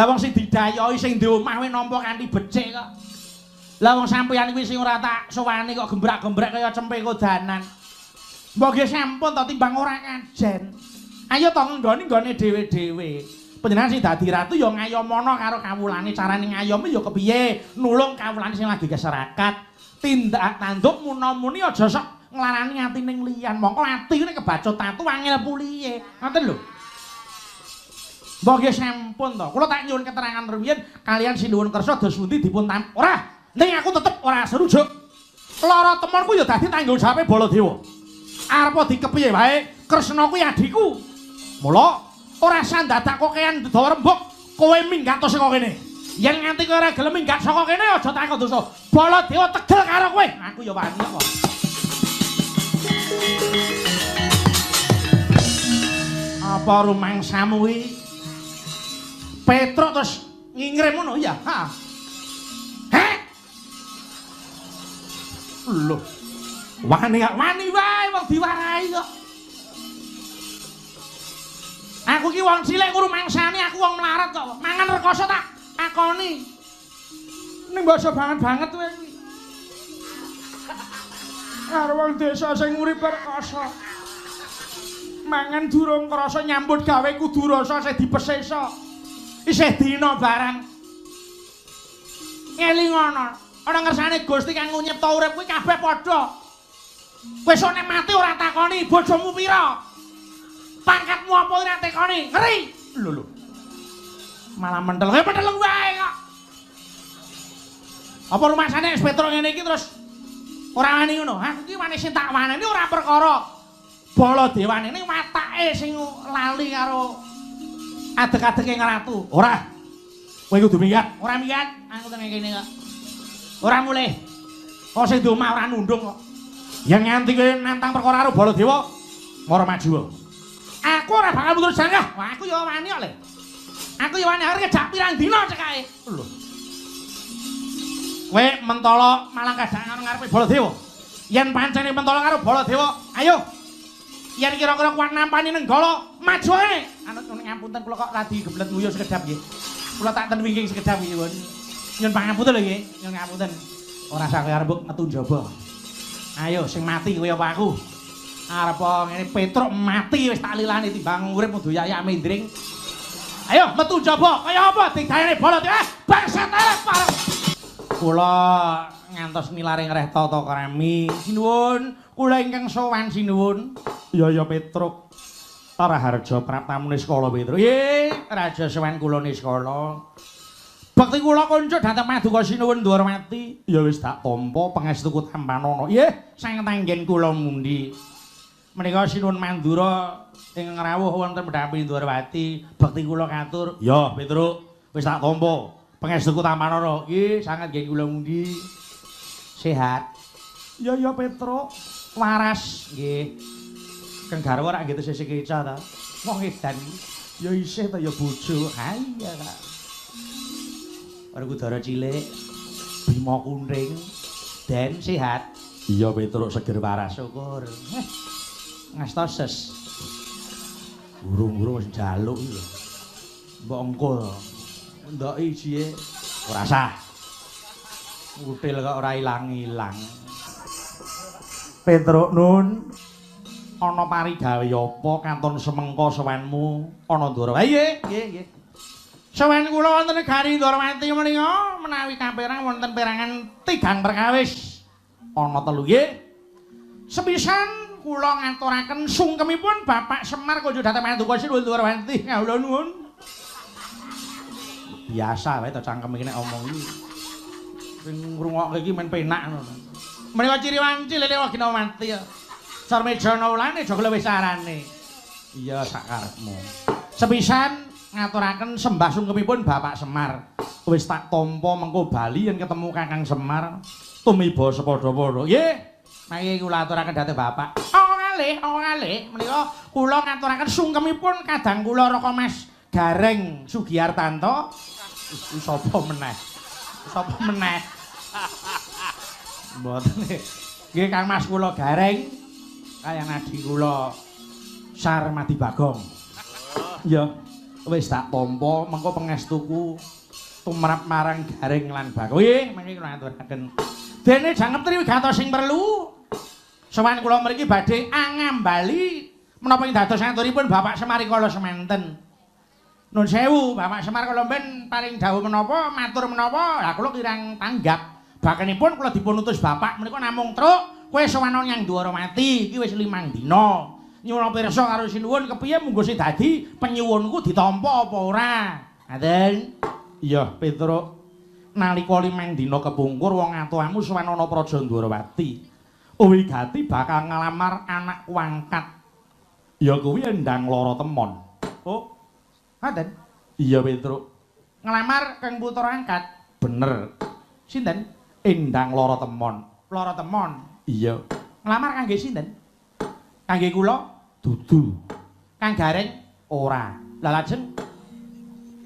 Lah wong sing didayoi sing di omah kuwi nampa kanthi becik kok. Lah wong sampeyan kuwi sing ora tak sowani kok gembrak-gembrek kaya cempe kodanan. Mbok nggih sampun to timbang ora kajen. Ayo to nggone nggone dhewe-dhewe. Panjenengan sing dadi ratu ya ngayomana karo kawulane, carane ngayomi ya kepiye? Nulung kawulane sing lagi keserakat. Tindak tanduk muna-muni aja sok nglarani atine liyan. Mongko ati nek kebacut tatu angel pulihe. Ngoten lho. Mbok nggih sampun to. Kula tak nyuwun keterangan rumiyin kalian sinuwun kersa dos pundi dipun tam. Ora, ning aku tetep ora serujuk. Lara temonku ya dadi tanggung jawabe Baladewa. Arepa dikepiye wae, Kresna kuwi adhiku. Mula ora sandadak kokean dawa rembug, kowe minggat to saka kene. Yen nganti kowe ora gelem minggat saka kene aja takon dosa. Baladewa tegel karo kowe. Aku ya wani kok. Apa rumangsamu kuwi? Petruk terus ngingrim ngono ya. Ha. Heh. Lho. Wani gak wani wae wong diwarahi kok. Aku ki wong cilik ngrumangsani aku wong melarat kok. Mangan rekoso tak akoni. Ning basa banget-banget kowe kuwi. Karo wong desa sing urip rekoso. Mangan durung krasa nyambut gawe kudu rasa sing dipesesa. Isih dina barang. Ngelingono, ana ngersane Gusti kang nyipta urip kuwi kabeh padha. Kowe sok nek mati ora takoni bojomu pira. Pangkatmu apa ora tekoni? Ngeri. Lho lho. Malah mentel. Kowe menteleng wae kok. Apa rumasane wis Petruk ngene iki terus ora wani ngono? Aku iki wani sing tak waneni ora perkara Baladewane ning watake sing lali karo adeg-adege ngratu. Ora. Kowe kudu minggat. Ora minggat, aku teng kene kok. Ora mulih. Kok sing di omah ora nundung kok. Yen nganti kowe nantang perkara karo Baladewa, mara maju. Aku ora bakal mundur jangkah. Wah, aku ya wani kok, Le. Aku ya wani arep ngejak pirang dina cekake. Lho. Kowe mentolo malang kadang ngarepe Baladewa. Yen pancene mentolo karo Baladewa, ayo. Yen kira-kira kuat nampani Nenggala, maju ae. Anut ngapunten kula kok radi geblet nguyuh sekedap nggih. Kula tak ten wingking sekedap nggih, Nyun. Nyun pangapunten lho nggih. Nyun ngapunten. Ora sak kowe arep metu njaba. Ayo sing mati kowe apa aku? Arep ngene Petruk mati wis tak lilani timbang urip kudu yayak mendring. Ayo metu njaba, kaya apa digayane Baladewa? Bangsat arep. Kula ngantos nilare ngreh tata krami. Sinuwun, kula ingkang sowan sinuwun. Ya ya Petruk. Raharja praptamu niskala Petruk. Nggih, raja sowan kula niskala. Bekti kula konco dhateng paduka sinuwun Dwarawati. Ya wis tak tampa pangestuku tampanana. Nggih, sang tanggen kula mundi. Menika sinuwun Mandura ingkang rawuh wonten pedhapi Dwarawati, bekti kula katur. Ya Petruk, wis tak tampa pangestuku tampanana. Nggih, sanget nggih kula mundi. Sehat. Ya ya Petruk, waras nggih. Kang garwa rak nggih tesih keca ta. Wong edan ya isih ta ya bojo. Ha iya ta. Werkudara cilik, Bima Kunting, Den sehat. Iya Petruk seger waras syukur. Ngasta ses. Urung-urung wis njaluk iki lho. Mbok engko. Ndoki jiye ora sah. Util kok ora ilang-ilang. Petruk nun ana parigawe apa kanton semengko sowanmu ana Ndara. Nggih, nggih, nggih. Sowan kula wonten negari Ndwarawati menika menawi kaperang wonten perangan tigang perkawis. Ana telu nggih. Sepisan kula ngaturaken sungkemipun Bapak Semar kunjuk dhateng paduka sinuwun Ndwarawati. Kawula nuwun. Biasa wae to cangkem iki nek omong iki. Sing ngrungokke iki men penak ngono. Menika ciri wanci lele Waginawati ya. Sarmejana ulane aja luwih sarane. Iya sak karepmu. Sepisan ngaturaken sembah sungkemipun Bapak Semar. Wis tak tampa mengko bali yen ketemu Kakang Semar tumiba sepadha-padha. Nggih. Mangke kula aturaken dhateng Bapak. Oh kalih, oh kalih menika kula ngaturaken sungkemipun kadang kula Raka Mas Gareng Sugiartanto. Sapa meneh? Sapa meneh? Mboten. Nggih Kang Mas kula Gareng kaya adi kula Sarmadi Bagong. Iya. Wis tak tampa, mengko pangestuku tumrap marang Gareng lan Bagong. Nggih, mangke kula aturaken. Dene jangkep triwigatos sing perlu. Sowan kula mriki badhe angambali menapa ing dados aturipun Bapak Semar kala semanten. Nun sewu, Bapak Semar kala mben paring dawuh menapa, matur menapa, lha kula kirang tanggap. Bakenipun kula dipun utus Bapak menika namung truk, kowe sowan nyang Dwarawati, iki wis 5 dina. Nyuwun pirsa karo sinuwun kepiye munggo sing dadi penyuwunku ditampa apa ora? Ngaten. Iya, Petruk. Nalika 5 dina kepungkur wong atuhamu sowan ana Praja Dwarawati. Wigati bakal nglamar anakku angkat. Ya kuwi Endang Lara Temon. Oh. Ngaten. Iya, Petruk. Nglamar kang putra angkat. Bener. Sinten? Endang Lara Temon. Lara Temon. Iya. Nglamar kangge sinten? Kangge kula dudu. Kang Gareng ora. Lah lajeng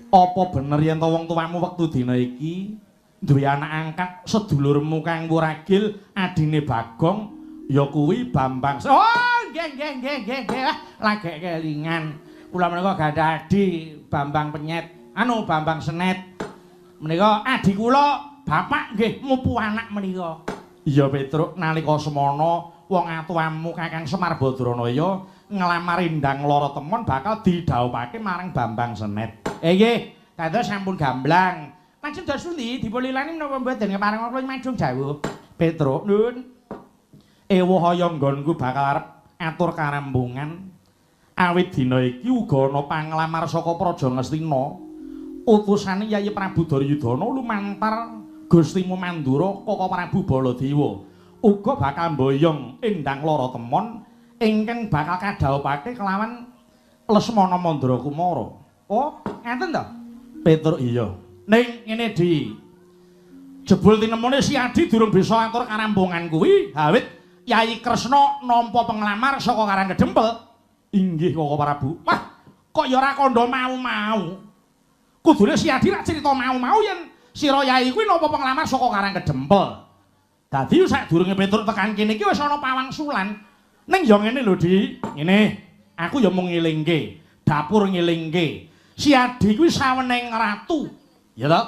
apa bener yen to wong tuamu wektu dina iki duwe anak angkat sedulurmu kang Wuragil adine Bagong ya kuwi Bambang. Oh, nggih nggih nggih nggih nggih. Lagek kelingan. Kula menika gadah adi Bambang Penyet, anu Bambang Senet. Menika adi kula bapak nggih mupu anak menika. Iya Petruk, nalika semono wong atuamu Kakang Semar Badranaya nglamar Endang Lara Temon bakal didhawuhake marang Bambang Senet. Nggih, dados sampun gamblang. Lajeng dos pundi dipun lilani menapa mboten kepareng kula majung jawuh. Petruk, nun. Ewuh aya nggonku bakal arep atur karambungan. Awit dina iki uga ana panglamar saka Praja Ngastina. Utusane Yayi Prabu Duryudana lumantar Gustimu Mandura Kaka Prabu Baladewa. Uga bakal mboyong Endang Lara Temon ingkang bakal kadhawuhake kelawan Lesmana Mandra Kumara. Oh, ngaten to? Petruk iya. Ning ngene Di. Jebul tinemune si Adi durung bisa atur karampungan kuwi, awit Yayi Kresna nampa penglamar saka Karang Kedempel. Inggih Kaka Prabu. Wah, kok ya ora kandha mau-mau. Kudune si Adi rak crita mau-mau yen sira Yayi kuwi nampa penglamar saka Karang Kedempel. Dadi sadurunge Petruk tekan kene iki wis ana pawangsulan. Ning ya ngene lho, Di. Ngene, aku ya mung ngelingke, dapur ngelingke. Si Adi kuwi saweneng ratu. Ya to?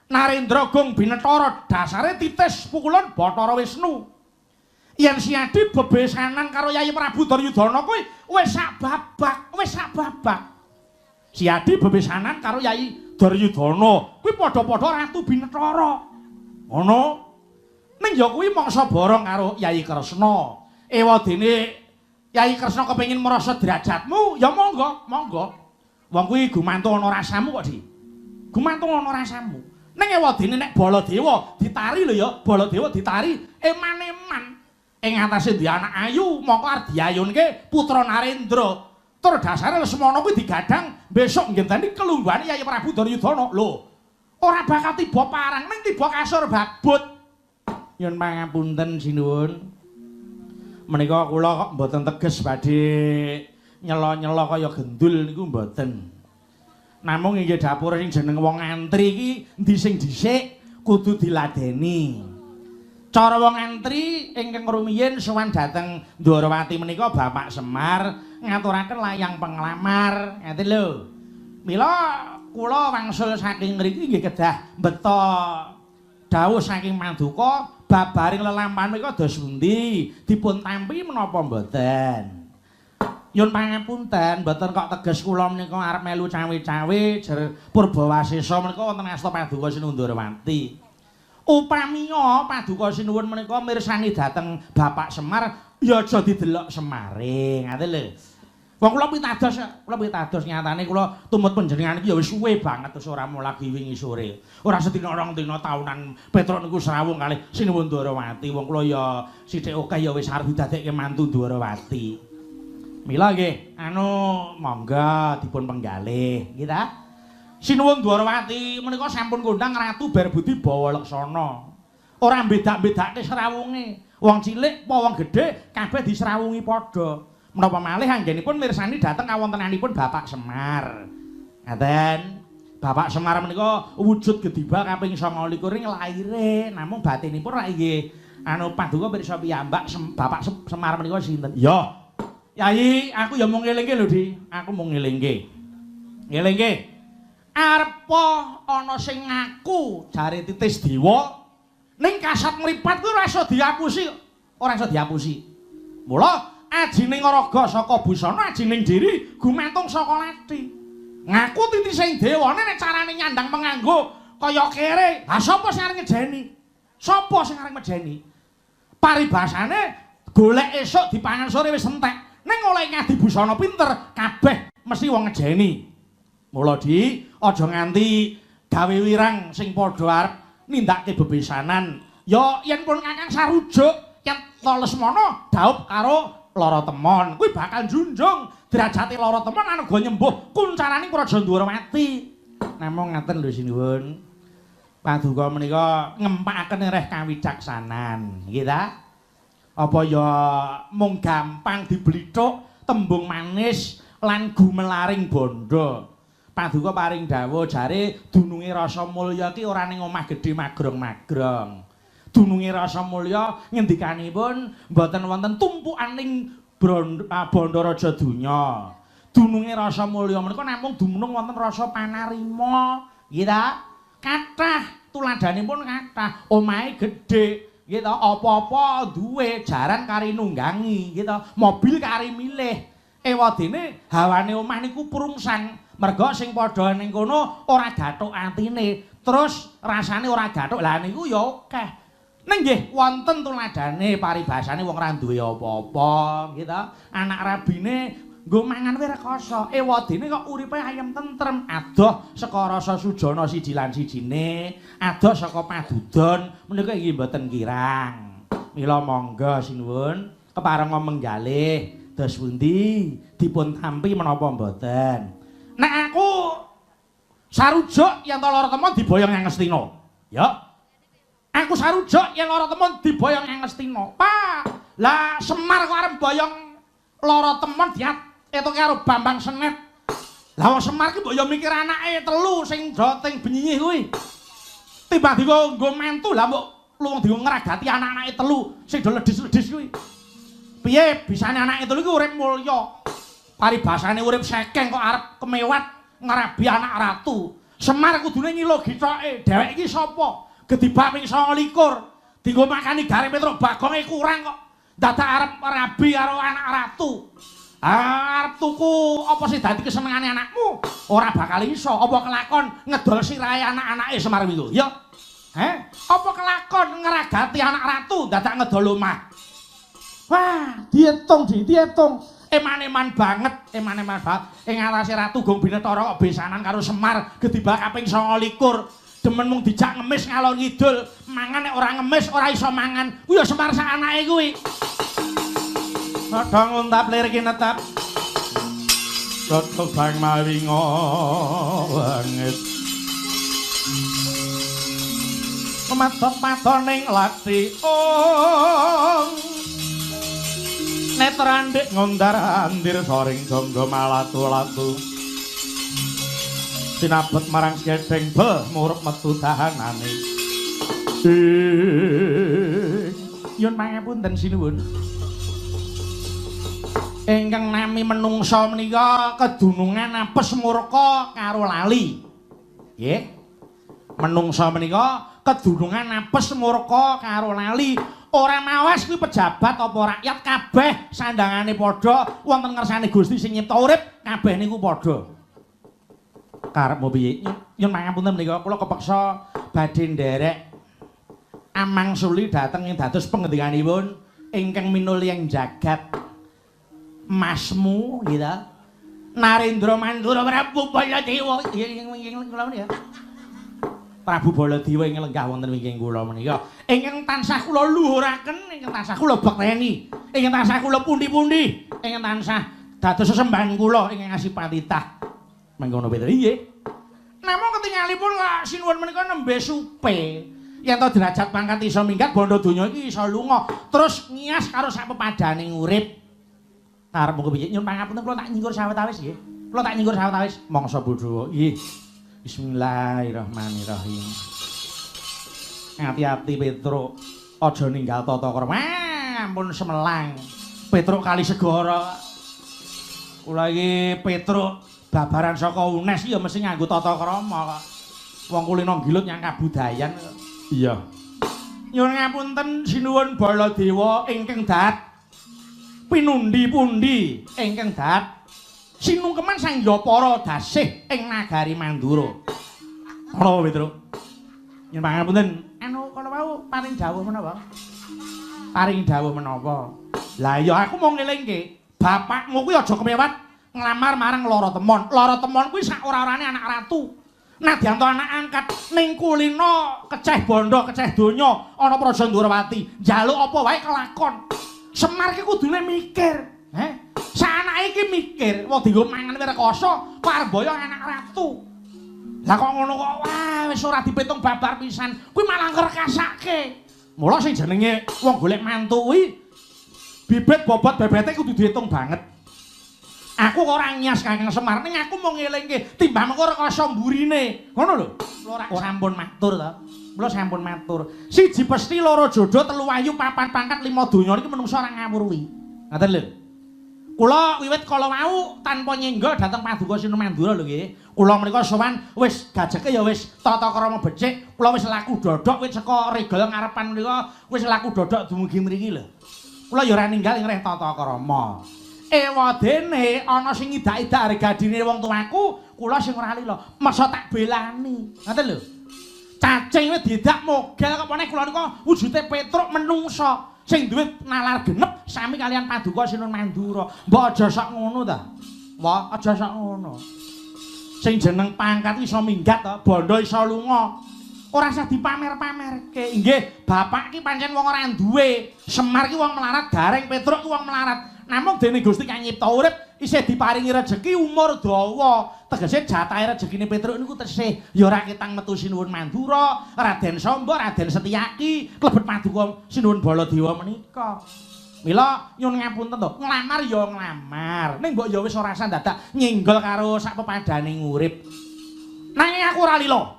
Narendra Gong Binetara dasare titis pukulan Bathara Wisnu. Yen si Adi bebesanan karo Yayi Prabu Duryudana kuwi wis sak babak, wis sak babak. Si Adi bebesanan karo Yayi Duryudana kuwi padha-padha Ratu Binetara. Ngono. Ning ya kuwi mangsa borong karo Yayi Kresna. Ewadene Yayi Kresna kepengin merasa derajatmu, ya monggo, monggo. Wong kuwi gumantung ana rasamu kok, Di. Gumantung ana rasamu. Ning ewadene nek Baladewa ditari lho ya, Baladewa ditari eman-eman. Ing atase duwe anak ayu, mongko arep diayunke putra Narendra. Tur dasare Lesmana kuwi digadang besok ngenteni kelungguhane Yayi Prabu Duryudana. Lho, ora bakal tiba parang, ning tiba kasur babut. Nyuwun pangapunten sinuwun. Menika kula kok mboten teges badhe nyela-nyela kaya gendul niku mboten. Namung inggih dapur sing jeneng wong antri iki endi sing dhisik kudu diladeni. Cara wong antri ingkang rumiyin sowan dhateng Dwarawati menika Bapak Semar ngaturaken layang penglamar, ngaten lho. Mila kula wangsul saking mriki nggih kedah mbeta dawuh saking Paduka babaring lelampahan menika dos pundi dipun tampi menapa mboten. Nyun pangapunten mboten kok teges kula menika arep melu cawe-cawe jer Purbawasesa menika wonten asta Paduka Sinuwun Dwarawati. Upamiya Paduka Sinuwun menika mirsani dhateng Bapak Semar ya aja didelok Semare, ngaten lho. Wong kula pitados nyatane kula tumut panjenengan iki ya wis suwe banget terus ora lagi wingi sore. Ora sedina rong dina taunan Petruk niku srawung kalih Sinuwun Dwarawati. Wong kula ya sithik akeh ya wis arep didadekke mantu Dwarawati. Mila nggih, anu monggo dipun penggalih, nggih ta? Sinuwun Dwarawati menika sampun kondang Ratu Berbudi Bawa Leksana. Ora mbedak-mbedake srawunge. Wong cilik apa wong gedhe kabeh disrawungi padha. Menapa malih anggenipun mirsani dhateng kawontenanipun Bapak Semar. Ngaten. Bapak Semar menika wujud gedibal kaping 29 ing laire, namung batinipun rak nggih anu paduka pirsa piyambak Bapak Semar menika sinten? Ya. Yayi, aku ya mung ngelingke lho, Di. Aku mung ngelingke. Ngelingke. Arepa ana sing ngaku jare titis dewa ning kasat mripat kuwi ora iso diapusi, ora iso diapusi. Mula ajining raga saka busana, ajining diri gumantung saka lathi. Ngaku titising dewane nek carane nyandang menganggo kaya kere. Ha sapa sing arep ngejeni? Sapa sing arep ngejeni? Paribasane golek esuk dipangan sore wis entek. Ning oleh ngadi busana pinter kabeh mesti wong ngejeni. Mula di aja nganti gawe wirang sing padha arep nindakake bebesanan. Ya yen pun Kakang sarujuk yen ta Lesmana dhaup karo Lara Temon kuwi bakal njunjung derajate Lara Temon anuga nyembuh kuncaraning Praja Ndwarawati. Namung ngaten lho sinuwun. Paduka menika ngempakaken reh kawicaksanan, nggih ta? Apa ya mung gampang diblithuk tembung manis lan gumelaring bandha. Paduka paring dawuh jare dununge rasa mulya ki ora ning omah gedhe magrong-magrong. Dununge rasa mulya ngendikanipun mboten wonten tumpukaning bandha raja donya. Dununge rasa mulya menika namung dumunung wonten rasa panarima, nggih ta? Kathah tuladhanipun kathah, omahe gedhe, nggih ta? Apa-apa duwe, jaran kari nunggangi, nggih ta? Mobil kari milih. Ewadene hawane omah niku prungsang. Merga sing padha ning kono ora gathuk atine, terus rasane ora gathuk. Lah niku ya akeh. Ning nggih wonten tuladhane paribasane wong ra duwe apa-apa, nggih ta? Anak rabine nggo mangan wae rekoso. Ewadene kok uripe ayem tentrem, adoh saka rasa sujana siji lan sijine, adoh saka padudon, menika inggih mboten kirang. Mila monggo sinuwun keparenga menggalih dos pundi dipun tampi menapa mboten. Nek aku sarujuk yen ta Lara Temon diboyong nang Ngastina. Ya. Aku sarujuk yen Lara Temon diboyong nang Ngastina. Pak, lah Semar kok arep boyong Lara Temon diat etuke karo Bambang Senet. Lah wong Semar ki mbok ya mikir anake telu sing do teng benyinyih kuwi. Timbang dienggo nggo mantu lah mbok luwung dienggo ngragati anak-anake telu sing do ledis-ledis kuwi. Piye bisane anake telu ki urip mulya? Paribasane urip sekeng kok arep kemewat ngrabi anak ratu. Semar kudune nyilo githoke. Dheweke iki sapa? Gedibak ping 29. Dienggo makani gareng Petruk Bagonge kurang kok. Dadak arep rabi karo anak ratu. Arep tuku apa sing dadi kesenengane anakmu? Ora bakal iso. Apa kelakon ngedol sirahe anak-anake Semar kuwi? Ya. Heh, apa kelakon ngragati anak ratu dadak ngedol omah? Wah, diitung, diitung. Eman-eman banget, eman-eman banget. Ing atase Ratu Gong Binetara kok besanan karo Semar gedibak kaping 29. Demen mung dijak ngemis ngalor ngidul, mangan nek ora ngemis ora iso mangan. Kuwi ya Semar sak anake kuwi. Padha nguntap lir kinetap. Dodol bang malinga langit. Matot-maton ning lathi ong. Netrandik ngondar-andir soring jangga malatu-latu. Sinabet marang skedheng beh murup metu dahanane. Nyun pangapunten sinuwun. Ingkang nami menungsa menika kedunungan apes murka karo lali. Nggih. Menungsa menika kedunungan apes murka karo lali. Ora mawas kuwi pejabat apa rakyat kabeh sandangane padha wonten ngersane Gusti sing nyipta urip kabeh niku padha. Karepmu piye? Nyun pangapunten menika kula kepeksa badhe nderek amangsuli dhateng ing dados pangendikanipun ingkang minulya jagat Masmu nggih ta. Narendra Mandura Prabu Baladewa ing kula menika. Prabu Baladewa ing lenggah wonten wingking kula menika ingkang tansah kula luhuraken, ingkang tansah kula bekteni, ingkang tansah kula pundi-pundi, ingkang tansah dados sesembahan kula ingkang ngasih patitah. Mengkono Petro nggih. Namung ketingalipun kok sinuwun menika nembe supe. Yen to derajat pangkat iso minggat bondo donya iki iso lunga, terus ngias karo sak pepadane urip. Karepmu kepiye? Nyun pangapunten kula tak nyingkur sawetawis nggih. Kula tak nyingkur sawetawis mangsa bodho. Nggih. Bismillahirrahmanirrahim. Ati-ati Petruk, aja ninggal tata krama. Ampun semelang. Petruk kali segara. Kula iki Petruk Babaran saka UNES ya mesti nganggo tata krama kok. Wong kulino nggilut nyang kabudayan. Iya. Nyuwun ngapunten sinuwun Baladewa ingkang dahat pinundi-pundi ingkang dahat sinungkeman Sang Hyapara dasih ing nagari Mandura. Ana Petruk. Nyuwun pangapunten, anu kala wau paring dawuh menapa? Paring dawuh menapa? Lah iya aku mau ngelingke, bapakmu kuwi aja kemewat nglamar marang Lara Temon. Lara Temon kuwi sak ora-orane anak ratu. Nadyan to anak angkat ning kulino keceh bondo, keceh donya, ana Praja Ndhurawati. Njaluk apa wae kelakon. Semar ki kudune mikir, heh. Sak anake iki mikir, wong dienggo mangan rekoso, kok arep boyong anak ratu. Lah kok ngono kok wah wis ora dipitung babar pisan. Kuwi malah ngrekasake. Mula sing jenenge wong golek mantu kuwi bibit bobot bebete kudu diitung banget. Aku kok ora nyas Kakang Semar, ning aku mung ngelingke timbang mengko rekoso mburine. Ngono lho. Kula ora sampun matur to. Kula sampun matur. Siji pesti, loro jodoh, telu wayu, papat pangkat, lima donya iki menungso ora ngawur kuwi. Ngoten lho. Kula wiwit kala wau tanpa nyenggol dhateng Paduka Sinuwun Mandura lho nggih. Kula menika sowan wis gajeke ya wis tata krama becik, kula wis laku dodok wis saka regala ngarepan menika wis laku dodok dumugi mriki lho. Kula ya ora ninggal ing reh tata krama. Ewadene ana sing ngidak-idak harga dine wong tuaku, kula sing ora lila, masa tak belani. Ngoten lho. Cacing wis diidak mogel kok meneh kula nika wujude Petruk menungsa sing duwe nalar genep sami kalian Paduka Sinuwun Mandura. Mbok aja sok ngono ta. Wah, aja sok ngono. Sing jeneng pangkat iso minggat to, bondo iso lunga. Ora usah dipamer-pamerke. Nggih, bapak ki pancen wong ora duwe. Semar ki wong melarat, Gareng Petruk ki wong melarat. Namung dene Gusti kang nyipta urip isih diparingi rejeki umur dawa. Tegese jatahe rejekine Petruk niku tesih ya ora ketang metu Sinuwun Mandura, Raden Samba, Raden Setyaki, klebet Paduka Sinuwun Baladewa menika. Mila nyuwun ngapunten to, nglamar ya nglamar. Ning mbok ya wis ora usah dadak nyenggol karo sak pepadane urip. Nanging aku ora lila.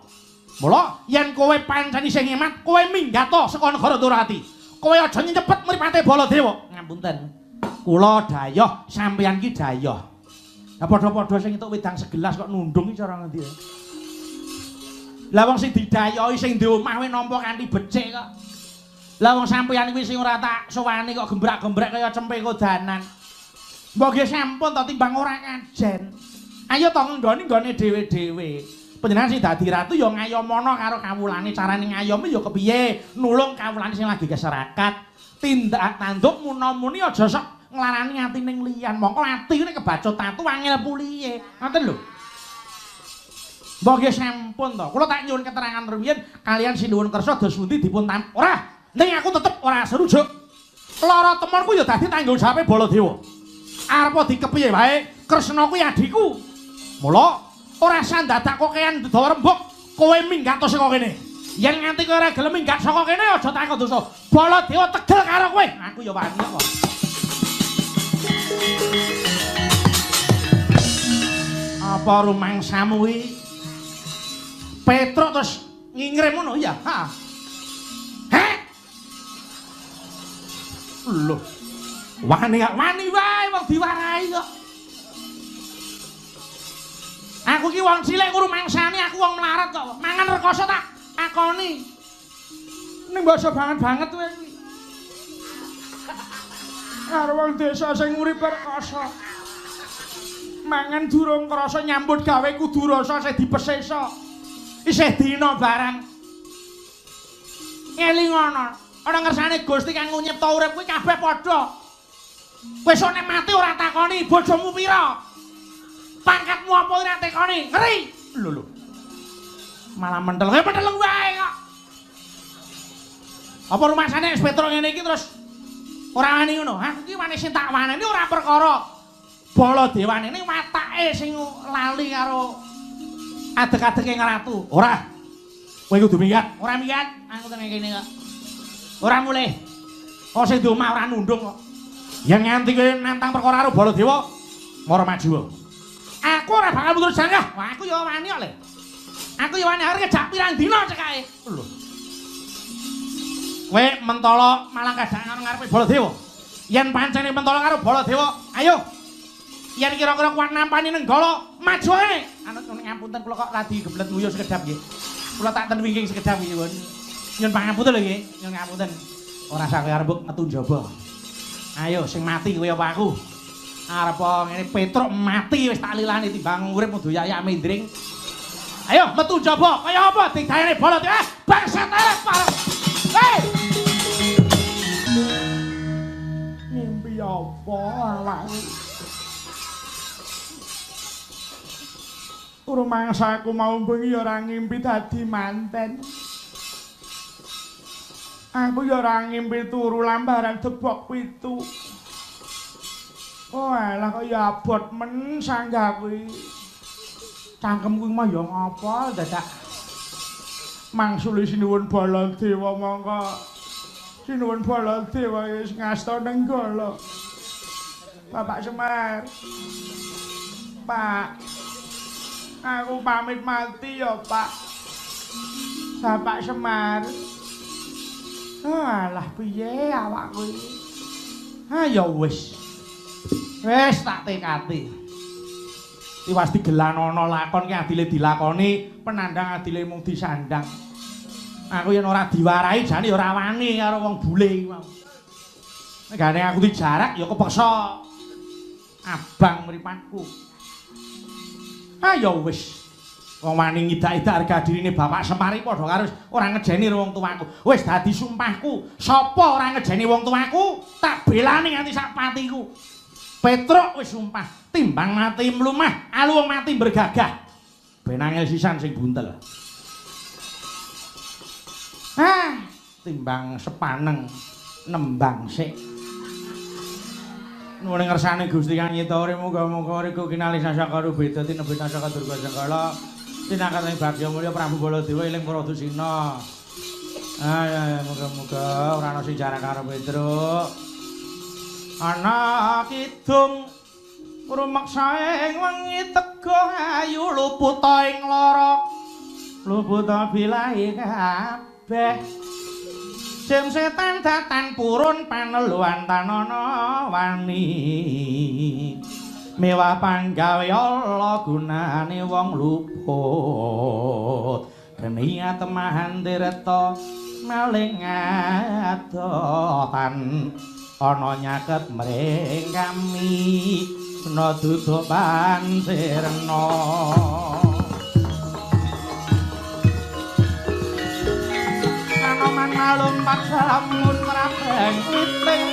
Mula yen kowe pancen isih ngemat, kowe minggat to saka negara Ndorowati. Kowe aja nyepet mripate Baladewa. Ngapunten. Kula dayoh, sampeyan ki dayoh. Lah padha-padha sing entuk wedang segelas kok nundung iki cara ngendi ya? Lah wong sing didayohi sing di omah kowe nampa kanthi becik kok. Lah wong sampeyan kuwi sing ora tak sowani kok gembrak-gembrek kaya cempe kodanan. Mbok nggih sampun to timbang ora kajen. Ayo to nggone nggone dhewe-dhewe. Panjenengan sing dadi ratu ya ngayomono karo kawulane, carane ngayomi ya kepiye? Nulung kawulane sing lagi keserakat. Tindak tanduk muna-muni aja sok nglarani atine liyan. Mongko ati ngene kebacut tatu angel pulihe. Ngoten lho. Mbok nggih sampun to. Kula tak nyuwun keterangan rumiyin kalian Sinuwun Kersa dos pundi dipun tam. Ora, ning aku tetep ora serujuk. Lara temonku ya dadi tanggung jawabe Baladewa. Arep dikepiye wae, Kresna kuwi adhiku. Mula ora usah dadak kokean dawa rembug, kowe minggat saka kene. Yen nganti kowe ora gelem minggat saka kene aja takon dosa. Baladewa tegel karo kowe. Aku ya wani kok. Apa rumangsamu kuwi? Petruk terus ngingrim ngono ya? Ha. Heh. Lho. Wani wani wae wong diwarahi kok. Aku ki wong cilik ngrumangsani aku wong melarat kok. Mangan rekoso tak akoni. Ning mbok banget-banget kowe kuwi. Karo wong desa sing urip rekoso. Mangan durung krasa nyambut gawe kudu rasa sing dipesesa. Isih dina barang. Ngelingono. Ana ngersane Gusti kang nyipta urip kuwi kabeh padha. Kowe sok nek mati ora takoni bojomu pira. Pangkatmu apa ora tekoni? Ngeri. Lho lho. Malah mentel. Kowe menteleng wae kok. Apa rumasane wis Petruk ngene iki terus ora wani ngono? Aku iki wani sing tak waneni ora perkara Baladewane ning watake sing lali karo adeg-adege ratu. Ora. Kowe kudu minggat. Ora minggat, aku teng kene kok. Ora mulih. Kok sing di omah ora nundung kok. Yen nganti kowe nantang perkara karo Baladewa, mara maju. Aku ora bakal mundur jangkah. Wah, aku ya wani kok le. Aku ya wani arep kejak pirang dina cekake. Lho. Kowe mentala malang kadang karo ngarepe Baladewa. Yen pancene mentala karo Baladewa, ayo. Yen kira-kira kuat nampani Nenggala, maju ae. Anut ngapunten kula kok radi geblet nguyuh sekedhap nggih. Kula tak ten wingking sekedhap nggih, nyuwun. Nyuwun pangapunten lho nggih, nyuwun ngapunten. Ora sak kowe arep metu njaba. Ayo sing mati kowe apa aku? Arep ngene Petruk mati wis tak lilani timbang urip kudu yayak mendring. Ayo metu njaba, kaya apa didayane Baladewa? Bangsat elek parah. Hei. Ngimpi apa awakku? Rumangsaku mau bengi ya ora ngimpi dadi manten. Aku ya ora ngimpi turu lambaran debok pitu. Oh alah kok ya abot men sanggah kuwi. Cangkemku mah ya ngapa dadak mangsuli sinuwun Baladewa mongko. Sinuwun Baladewa wis ngasta Nenggala. Bapak Semar. Pak. Aku pamit mati ya, Pak. Bapak Semar. Alah piye awakku iki? Ah ya wis. Wis tak tekati. Tiwas digelanono lakon ki adile dilakoni, penandang adile mung disandang. Aku yen ora diwarahi jane ya ora wani karo wong bule iki mau. Nek gane aku dijarak ya kepeksa abang mripatku. Ah ya wis. Wong wani ngidak-idak harga dirine Bapak Semar iki padha karo ora ngejeni wong tuaku. Wis dadi sumpahku, sapa ora ngejeni wong tuaku, tak belani nganti sak patiku. Petruk wis sumpah, timbang mati mlumah, alu wong mati bergagah. Ben angel sisan sing buntel. Ah, timbang sepaneng nembang sik. Nuwun ngersane Gusti Kang Nyita urip muga-muga riku kinali sasaka rubeda tinebet saka durga sengkala. Tinakatane bagya mulya Prabu Baladewa eling para dusina. Ayo muga-muga ora ana sing jarak karo Petruk. Ana kidung rumeksa ing wengi teguh ayu luputa ing lara. Luputa bilahi kabeh. Jem setan datan purun paneluan tanana wani. Mewah panggawe Allah gunane wong luput. Geni atemahan tirta maling adotan ana nyaket mring kami sena duduk pansirna. Anoman malumpat samun mrabeng witing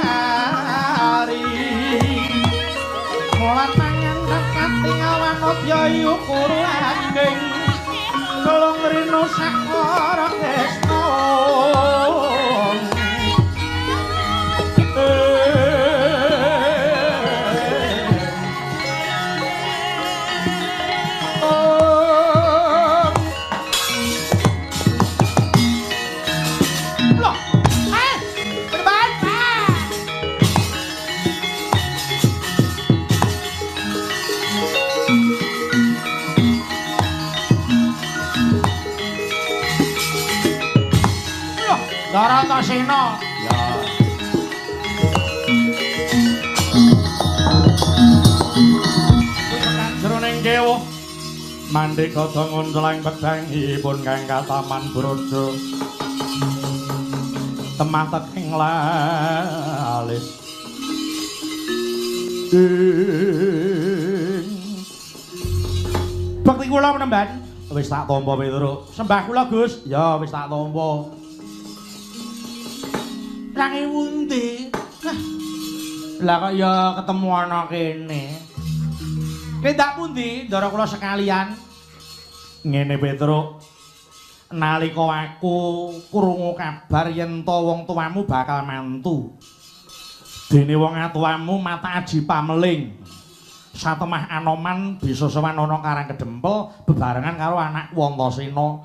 sari. Mulat tangan dekati awan odya yukuru ageng kelung rino sakara kresna. Antasena. Ya. Tekan jroning kewuh mandeka nguncelang pedhangipun kang kataman brojo. Temah teking lalis. Bekti kula menemban. Wis tak tampa Petruk. Sembah kula Gus. Ya wis tak tampa. Range wundi? Lah kok ya ketemu ana kene. Tindak pundi ndara kula sekalian? Ngene Petruk. Nalika aku krungu kabar yen to wong tuamu bakal mantu. Dene wong atuamu mata aji pameling. Satemah Anoman bisa sowan ana Karang Kedempel bebarengan karo anakku Antasena.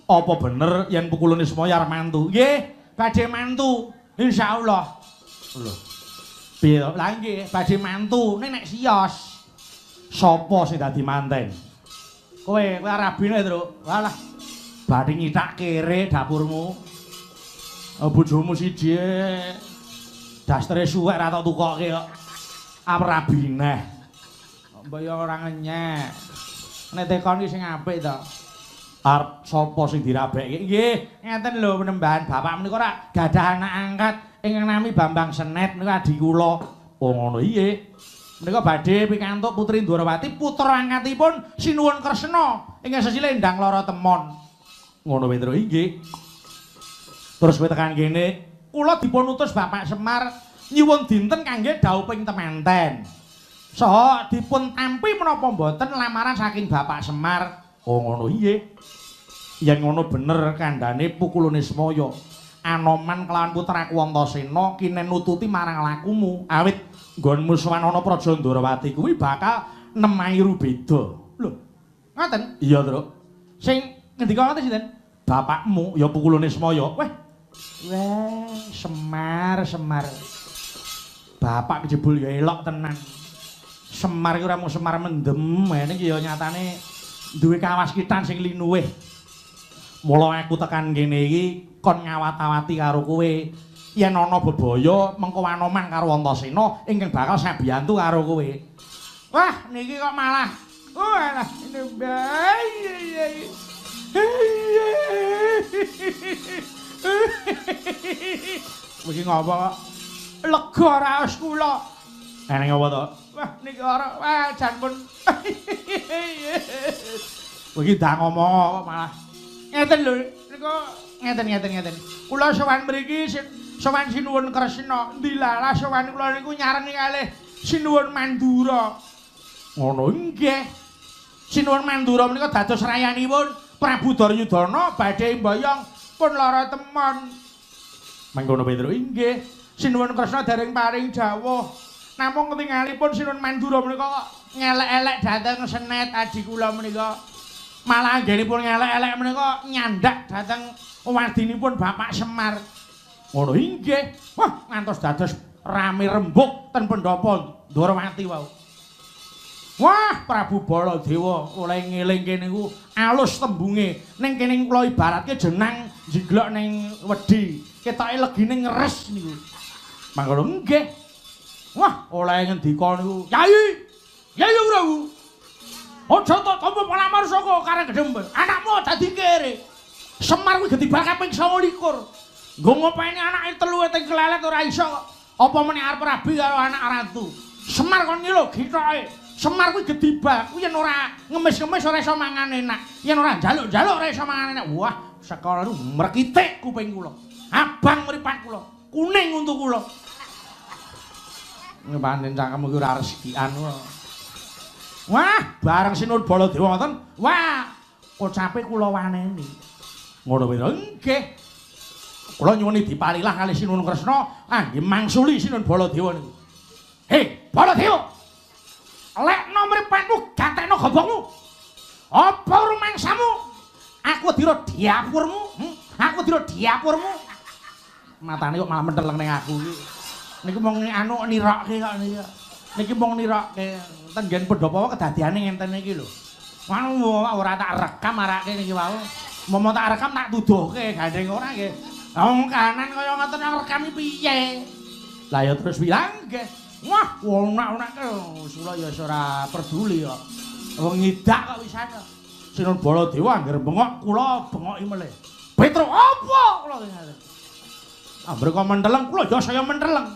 Apa bener yen Pukulun Ismaya arep mantu? Nggih, badhe mantu. Insyaallah. Lho. Piye to? Lah nggih, badhe mantu. Nek nek sios. Sapa sing dadi manten? Kowe, kowe rabine, Truk. Walah. Badhe nyitak kere dapurmu. Bojomu siji dastere suwek ra tok tukoke kok. Arep rabi neh. Kok mbok ya ora ngenyek. Nek tekon iki sing apik to. Arep sapa sing dirabekke? Nggih, ngeten lho penembahan bapak menika ora gadah anak angkat ingkang nami Bambang Senet menika adi kula. Oh ngono iye. Menika badhe pikantuk Putri Ndorowati putra angkatipun Sinuwun Kresna ingkang sesile Endang Lara Temon. Ngono Petro inggih. Terus kowe tekan kene, kula dipun utus Bapak Semar nyuwun dinten kangge dhauping temanten. Saha dipun tampi menapa mboten lamaran saking Bapak Semar. Oh ngono iye. Yen ngono bener kandhane Pukulune Semaya. Anoman kelawan putraku Antasena kinen nututi marang lakumu. Awit nggonmu sowan ana Praja Ndorowati kuwi bakal nemahi rubeda. Lho, ngoten? Iya, Truk. Sing ngendika ngoten sinten? Bapakmu ya Pukulune Semaya. Weh. Weh, Semar, Semar. Bapak jebul ya elok tenan. Semar iki ora mung Semar mendem, ngene iki ya nyatane duwe kawaskitan sing linuwih. Mula aku tekan kene iki kon ngawat-awati karo kowe. Yen ana bebaya mengko Anoman karo Antasena ingkang bakal sabiyantu karo kowe. Wah, niki kok malah walah ini. Iki ngopo kok lega raos kula. Eneng apa to? Wah niki ora wah jan pun. Iki ndak ngomong kok malah. Ngeten lho niku ngeten. Kula sowan mriki sowan Sinuwun Kresna. Ndilalah sowan kula niku nyareni kalih Sinuwun Mandura. Ngono nggih. Sinuwun Mandura menika dados rayanipun Prabu Duryudana badhe mboyong pun lara temon. Mangkono Petro inggih. Sinuwun Kresna dereng paring dawuh. Namung ketingalipun Sinuwun Mandura menika kok ngelek-elek dhateng Senet adi kula menika. Malah anggenipun ngelek-elek menika nyandak dhateng wadinipun Bapak Semar. Ngono inggih. Wah, ngantos dados rame rembug ten pendhapa Ndorowati wau. Wah, Prabu Baladewa oleh ngelingke niku alus tembunge. Ning kene kula ibaratke jenang jiglok ning wedi. Ketoke legine ngeres niku. Mangkono nggih. Wah, oleh ngendika niku, "Yai, Yai Prabu. Aja tok tampa palamar saka Karang Gedhe. Anakmu dadi kere. Semar kuwi gedibal kaping 29. Nggo ngopeni anake telu teng klelet ora iso kok. Apa meneh arep rabi karo anak ratu. Semar kon ngilo gitoke. Semar kuwi gedibal, kuwi yen ora ngemis-ngemis ora iso mangan enak. Yen ora njaluk-njaluk ora iso mangan enak. Wah, sekolah niku mrekitik kuping kula. Abang mripat kula, kuning untu kula. Pancen cangkemmu iki ora rezekian kok. Wah, bareng Sinuwun Baladewa ngoten, wah, kocape kula waneni. Ngono kuwi. Nggih. Kula nyuwun diparilah kalih Sinuwun Kresna angge mangsuli Sinuwun Baladewa niku. Hei, Baladewa. Lekno mripatmu, gatekno gobongmu. Apa rumangsamu? Aku dira diapurmu, Aku dira diapurmu. Matane kok malah menteleng ning aku iki. Niki mung anu nirokke kok niki. Niki mung nirokke ten nggen pendhapa kedadiane ngenten iki lho. Anu ora tak rekam arake niki wau. Momo tak rekam tak tuduhke gandeng ora nggih. Wong kanan kaya ngoten rekam iki piye? Lah ya terus bilang nggih. Wah, onak-onak kula ya ora peduli kok. Wong ngidak kok wisan. Sinuwun Baladewa angger bengok kula bengoki melih. Petro apa kula ngaten. Ambre kok menteleng kula ya saya menteleng.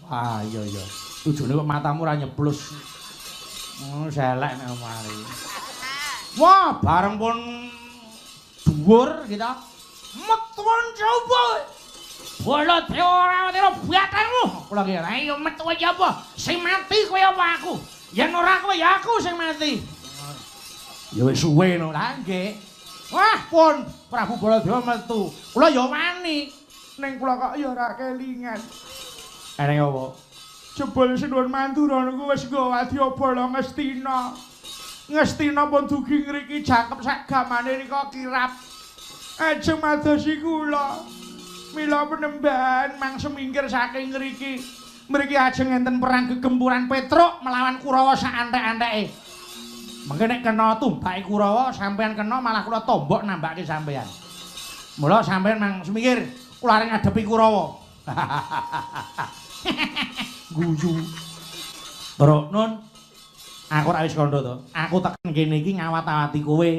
Wah, iya iya. Tujune kok matamu ora nyeblus. Oh, selek nek mari. Wah, bareng pun dhuwur kita. Metuan coba. Baladewa ora watira batangmu. Kula ki ayo metu aja apa? Sing mati kowe apa aku? Yen ora kowe ya aku sing mati. Ya wis suwe no. Lah nggih. Wah, pun Prabu Baladewa metu. Kula ya wani. Ning kula kok ya ora kelingan. Eneng apa? Jebul Sinuwun Mandura niku wis nggawa wadya Ngastina. Ngastina pun dugi ngriki jangkep sak gamane nika kirap. Ajeng madosi kula. Mila penembahan mang semingkir saking ngriki. Mriki ajeng enten perang gegempuran Petruk melawan Kurawa sak antek-anteke. Mengke nek kena tumbake Kurawa sampean kena malah kula tombok nambake sampean. Mula sampean mang semingkir kula arep ngadepi Kurawa. Guyu. Truk nun. Aku ora wis kandha to. Aku tekan kene iki ngawat-awati kowe.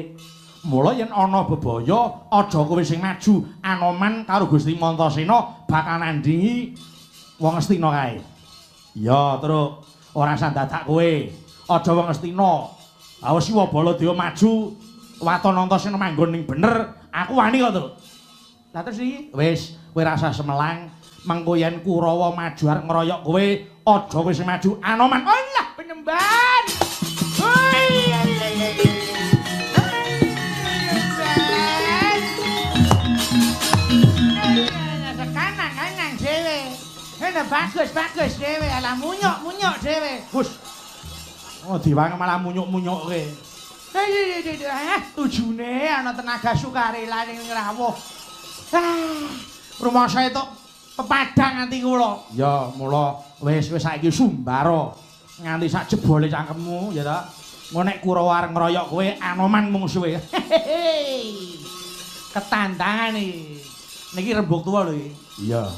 Mula yen ana bebaya, aja kowe sing maju. Anoman karo Gusti Mantasena bakal nandingi wong Astina kae. Iya, Truk. Ora usah dadak kowe. Aja wong Astina. Awas Siwa Baladewa maju, waton Antasena manggon ning bener, aku wani kok, Truk. Lah terus iki wis, kowe ora usah semelang. Mengko yen Kurawa maju arep ngeroyok kowe, aja kowe sing maju, Anoman. Alah, penyembahan. Kanan-kanan dhewe. Ngene bagus-bagus dhewe, alah munyuk-munyuk dhewe. Gus. Oh, diwang malah munyuk-munyukke. Tujune ana tenaga sukarela ning rawuh. Rumangsa itu pepadang nganti kula. Ya, mula wis wis saiki sumbara nganti sak jebole cangkemmu ya ta. Engko nek Kurawa arep ngeroyok kowe Anoman mungsuhe. Ketantangan iki. Niki rembug tuwa lho iki. Iya.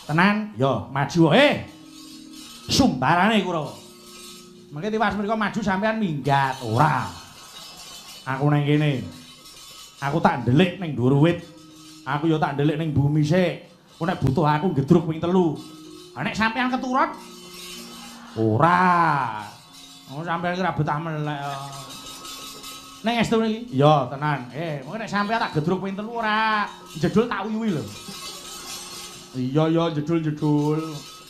Tenan? Ya, maju. Sumbarane Kurawa. Mengke tiwas mriko maju sampean minggat. Ora. Aku nang kene. Aku tak ndelik ning dhuwur wit. Aku ya tak ndelik ning bumi sik. Engko nek butuh aku gedruk ping 3. Ha nek sampean keturut? Ora. Oh sampean iki ra betah melek. Ning estu niki? Iya, tenan. Mengke nek sampean tak gedruk ping 3 ora jedul tak uyuhi lho. Iya ya jedul-jedul.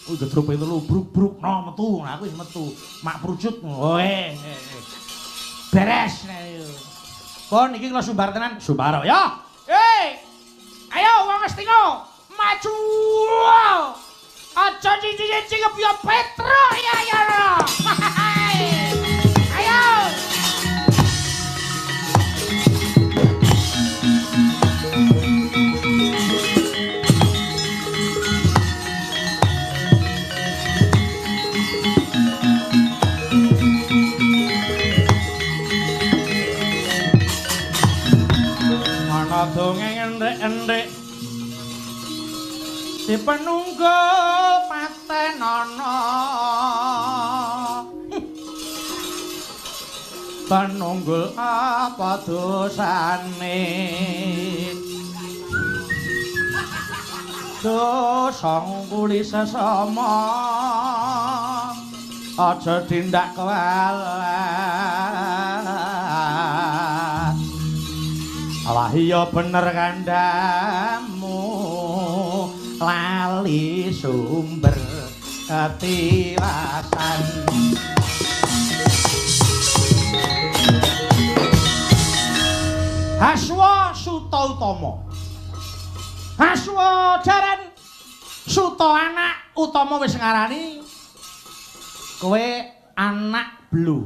Kuwi gedruk ping 3 bruk-bruk no metu. Nah, aku wis metu. Mak prucut. Oh Beres nek. Pon iki kula sumbar tenan. Sumbar ya. Ayo wong Astina, maju. Aja cici-cici kepiye Petruk ya ya. Ayo. Ana dongeng endhek-endhek dipenunggu patenana. Penunggul apa dosane? Dosa ngungkuli sesama, aja tindak kewalah. Alah iya bener kandhamu, lali sumber ketiwasan. Haswa Suta Utama. Haswa jaran Suta anak utama wis ngarani kowe anak blu.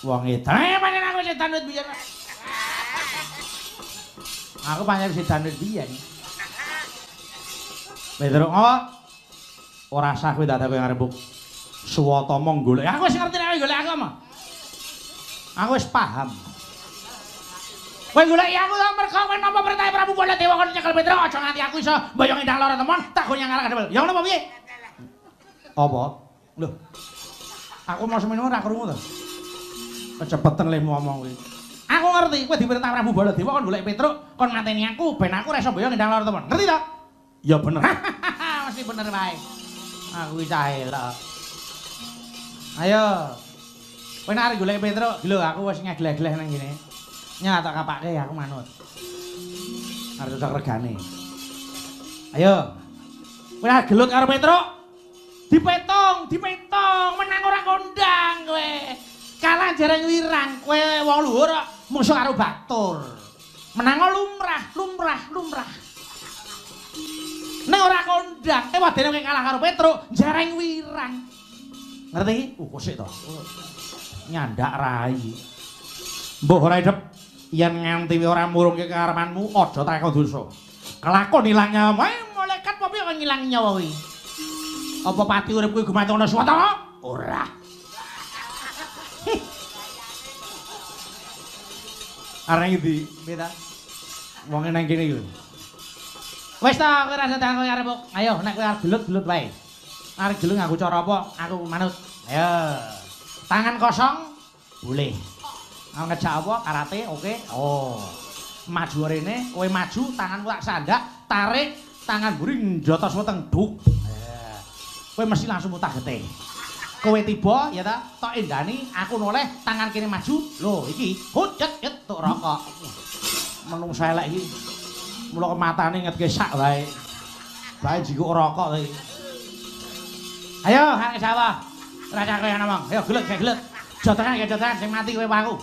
Wong edan pancen aku wis edan wit biyen. Aku pancen wis edan wit biyen. Petruk apa? Ora sah kowe dadak kowe ngarepuk. Suwatama golek. Aku wis ngerti nek golek aku apa. Aku wis paham. Kowe golek aku ta mergo kowe nampa perintah Prabu Baladewa kon nyekel Petruk aja nganti aku iso mboyong endang lara temon tak go nyang kadhepel. Ya ngono apa piye? Apa? Lho. Aku mau semene ora krungu to. Kecepetan lehmu ngomong kuwi. Aku ngerti kowe diperintah Prabu Baladewa kon golek Petruk kon mateni aku ben aku ora iso mboyong endang lara temon. Ngerti ta? Ya bener. Mesti bener wae. Aku iki cah elok. Ayo. Kowe nek arep golek Petruk, lho aku wis ngegleh-gleh nang kene. Nya tak kapake aku manut. Arep cocok regane. Ayo. Kowe nek gelut karo Petruk, dipetong, dipetong, menang ora kondang kowe. Kalah jareng wirang, kowe wong luhur kok musuh karo batur. Menang lumrah, lumrah, lumrah. Nek ora kondang, wadene kowe kalah karo Petruk, jareng wirang. Ngerti? Kosik to. Nyandak rai. Mbah ora idep yen nganti ora murungke karepanmu aja takon dosa. Kelakon ilang nyawa. Malaikat apa piye kok ngilang nyawa kuwi? Apa pati urip kuwi gumantung ana Suwatama? Ora. Arep ngendi? Piye ta? Wonge nang kene iki lho. Wis ta kowe rasa takon arep. Ayo nek kowe arep gelut-gelut wae. Arep gelem nganggo cara apa? Aku manut. Ayo. Tangan kosong boleh. Mau ngejak apa? Karate, oke. Oh. Maju rene, kowe maju, tanganku tak sandak, tarik tangan mburi njotos weteng duk. Kowe mesti langsung mutah getih. Kowe tiba ya ta, tok endani, aku noleh, tangan kene maju. Lho iki, hujet jet tok rokok. Menungso elek iki. Mula matane ngetke sak wae. Bae jikuk rokok iki. Ayo, arek sawah. Raja kowe ngomong. Ayo gelut, gelut. Jotokan, jotokan sing mati kowe aku.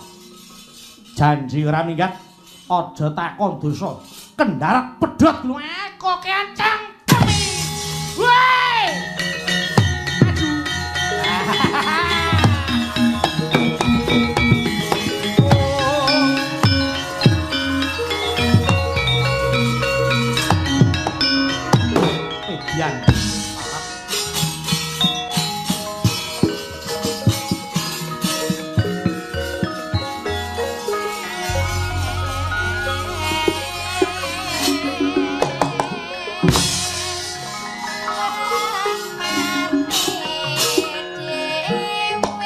Janji ora minggat. Aja takon dosa. Kendarat pedhot lho kokean cangkeme. Woi! Maju. Edian.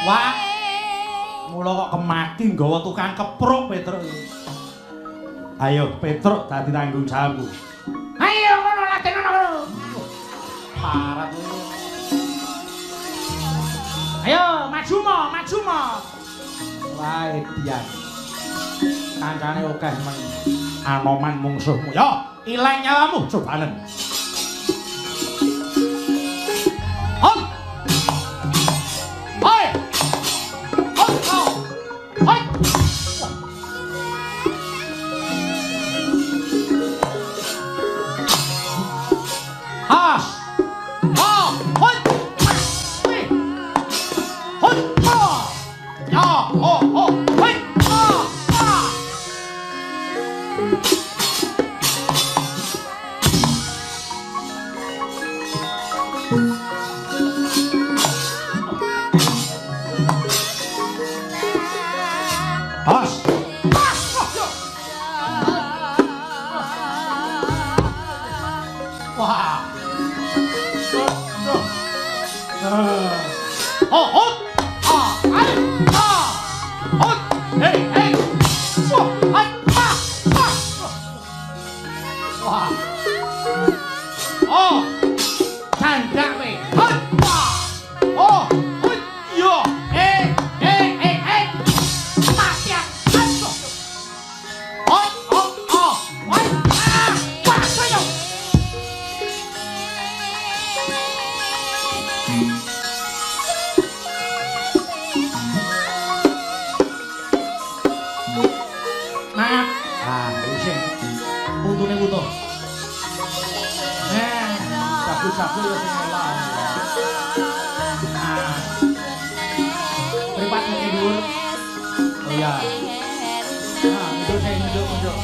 Wah, mula kok kemaki nggawa tukang kepruk Petruk. Ayo Petruk dadi tanggung jawabku. Ayo ngono latihan ngono. Parah kowe. Ayo maju mo, maju mo. Wah, edian. Kancane akeh men. Anoman mungsuhmu. Yo, ilang nyawamu cobanen. Hop. Hoi. Hoi. Has. Ha. Hoi. Hoi. Hoi. Ha. Ya. Ho. Ho. Hoi. Ha. Ha. Has. Wah. Oh, oh. Ah, ai. Ah. Oh. Hey, hey. Wah, ai. Ah. Ah. Wah. Oh. Candak we. Hoi. Wah. Oh. Hoi. Yo. Eh, eh, eh, eh. Mati aku. Oh, oh, oh. Hoi. Ah. Wah, ayo. Maaf. Ah, sing puntune utuh. Nah, sabu-sabu ya sing elok. Nah. Pripat niki dhuwur. Oh iya. Nah, nduk sing nduk-nduk.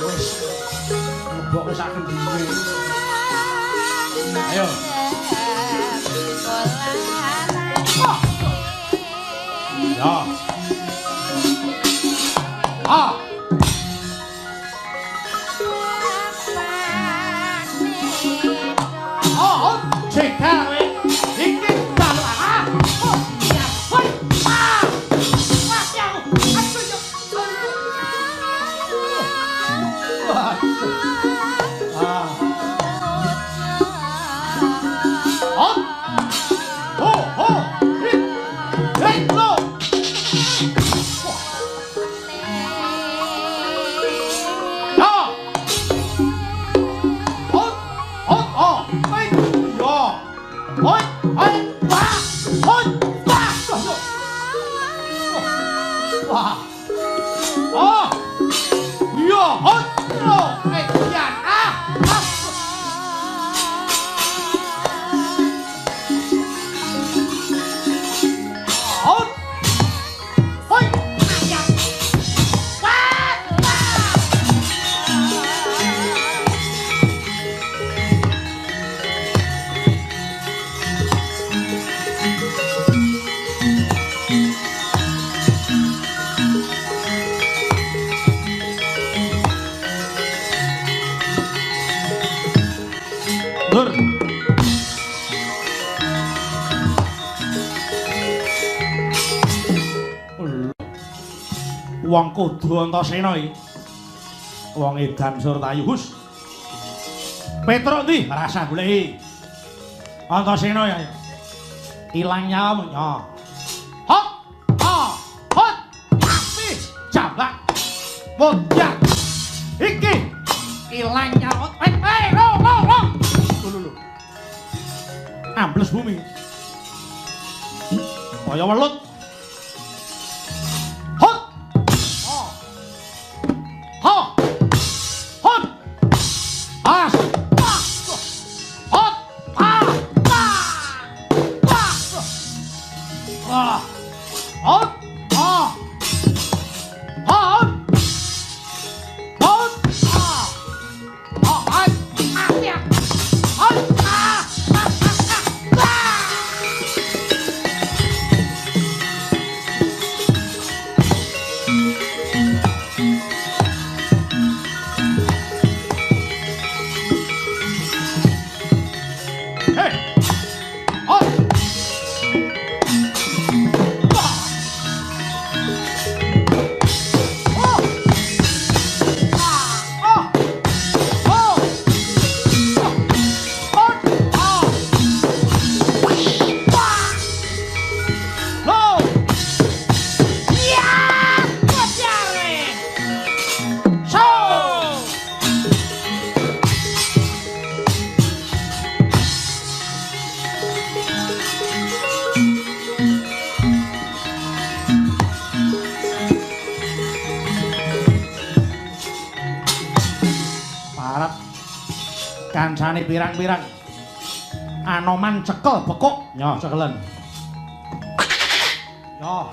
Wis. Lebokke sak kendhiwe. Ayo. Ya. Ah. Oh, cekel kowe. Iki dalu ah. Oh, iya. Hoi. Ah. Mati aku. Aduh yo. Ah. Oh. Oh, oh. Hei, lo. Hoi, hoi, wah, hoi, wah, wah, oh, iya, hoi, lo, eh, ya, ah, ah. Oh, hoi, ya, wah, wah. Wong kudu Antasena iki. Wong edan Surtayu. Hus. Petruk ndi? Rasah goleki. Antasena ya. Ilang nyawamu ya. Hop. Ha. Hot. Api. Jambak. Modyar. Iki ilang nyawa. Eh, ro ro ro. Lho lho. Ambles bumi. Kaya welut. Hot. Ha. Ha. Hot. As. Hot. Ha. Ha. Ha. Hot. Ha. Hot. Hot. Ha. Ha. Ha. Hot. Ha. Hey. Hot. Oh. Oh. Oh. Hot. Ah. Lo. Ya, kopiare. So. Parap kancane pirang-pirang. Anoman cekel bekuk. Yo cekelen. Yo.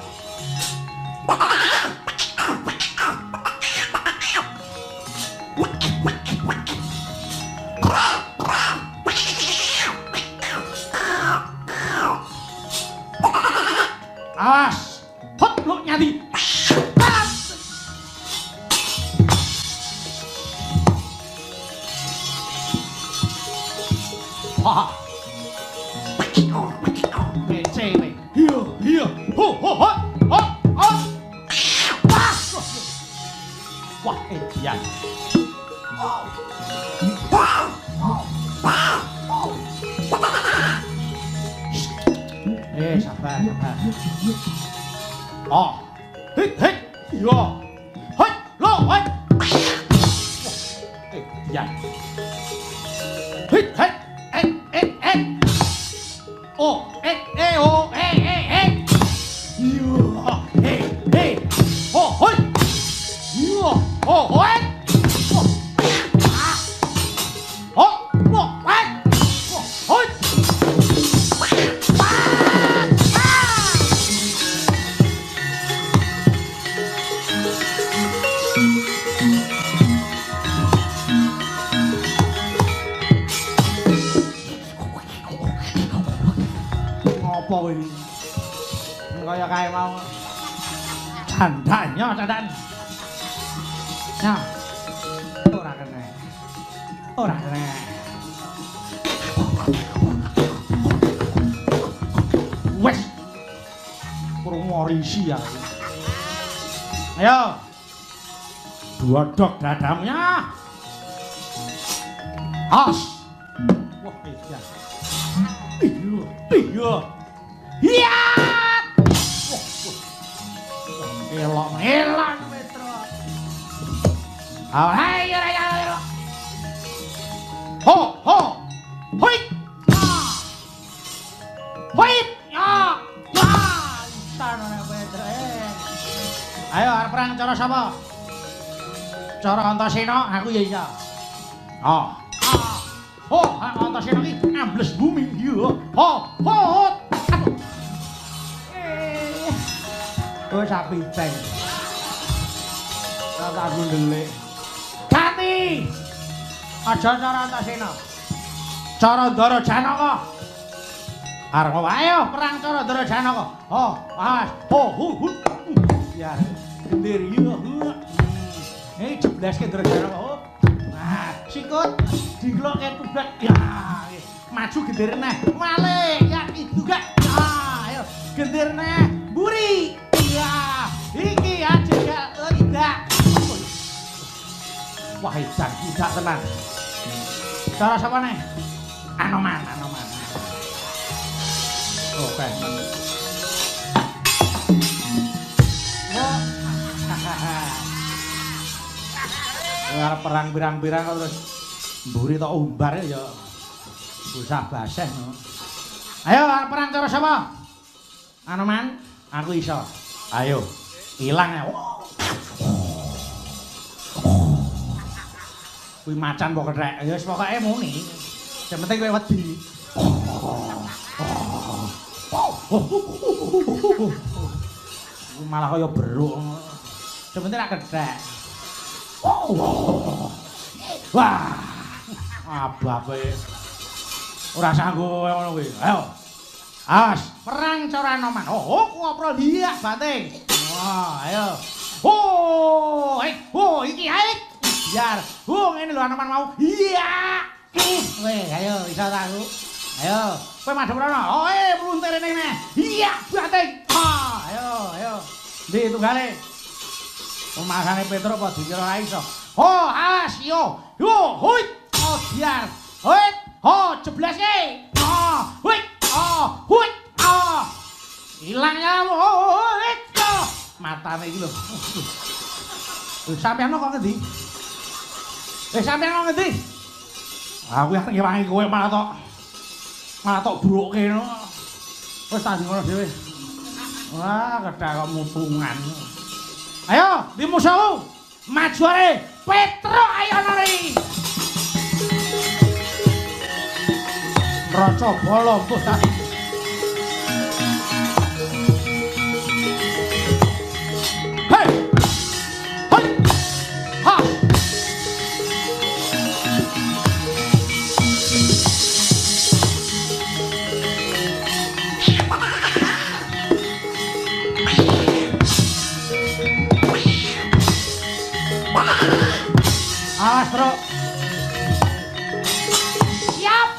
Awas. Hot lu nyati. Wah. Ngece kowe. Iya, iya. Ho ho ho. Ho ho. Wah. Wah, edan. Eh, sabar, sabar. Oh. Hit, hit. Iya. Hit, lo, hit. Wah, edan. Hit, hit. Eh, eh, eh. O, eh, eh, o, eh, eh, eh. Iya, eh, eh. Oh, hoi. Iya, oh, hoi. Oh. Ah. Oh, oh, hoi. Oh, hoi. Ah. Ah. Ngopo kowe iki? Kaya kae mau. Candan yo, candan. Ya. Ora kena. Ora kena. Wes. Krungu risi aku. Ayo. Dodok dadamu ya. As. Wah, iya. Iya, iya. Iya. Wah, wah. Elok, elok Petro. Ayo, ayo, ayo. Ho, ho. Hoi. Hoi. Ya. Ya. Isan Petro. Ayo arep perang cara sapa? Cara Antasena, aku ya iya. Oh. Oh, Antasena iki ambles bumi. Iya. Ho, ho. Aduh. Oh, sapi teng. Tak ndelik. Ganti. Aja cara Antasena. Cara Ndara Janaka. Arep ayo perang cara Ndara Janaka. Oh, awas. Ho, hu, hu. Ya, gendir yo. Eh, jebleske Ndara Janaka. Oh. Nah, sikut dingloke tublek. Ya, maju gendir neh. Wale, ya itu gak. Ya, ayo gendir neh. Buri. Ya, iki aja gak. Wah, edan budak tenan. Cara sapa neh? Anoman, Anoman. Oke. Wah, arep perang pirang-pirang kok terus mburi tok umbar ya bosah baseh no. Ayo arep perang cara sapa? Anoman, aku iso. Ayo, ilang ya. Kuwi macan kok kethek. Ya wis pokoke muni. Sing penting kowe wedi. Malah kaya beruk. Sing penting rak kethek. Wah. Ababe. Ora sanggup ngono kuwi. Ayo. Awas, perang cara Anoman. Oh, koprol dia banting. Wah, ayo. Oh, oh iki ae. Biar. Oh, ngene lho Anoman mau. Iya. Weh, ayo iso ta aku. Ayo, kowe madhep rono. Oh, mluntir rene neh. Iya, banting. Ah, ayo, ayo. Ndi tunggale? Pemasane Petruk apa dikira ora iso. Oh, awas yo. Yo, huit. Oh, biar. Huit. Oh, jebleske. Oh, huit. Oh, huit. Oh. Ilang ya. Oh, huit. Oh. Matane iki lho. Sampeyan kok ngendi? Sampeyan kok ngendi? Aku arep ngewangi kowe malah tok brukke ngono. Wis tak ngono dhewe. Wah, kethek kok mutungan. Ayo, di musuhmu. Maju ae. Petruk ayo nari. Raca bala mbuh ta. Hei. Hei. Ha. Awas, Truk. Siap.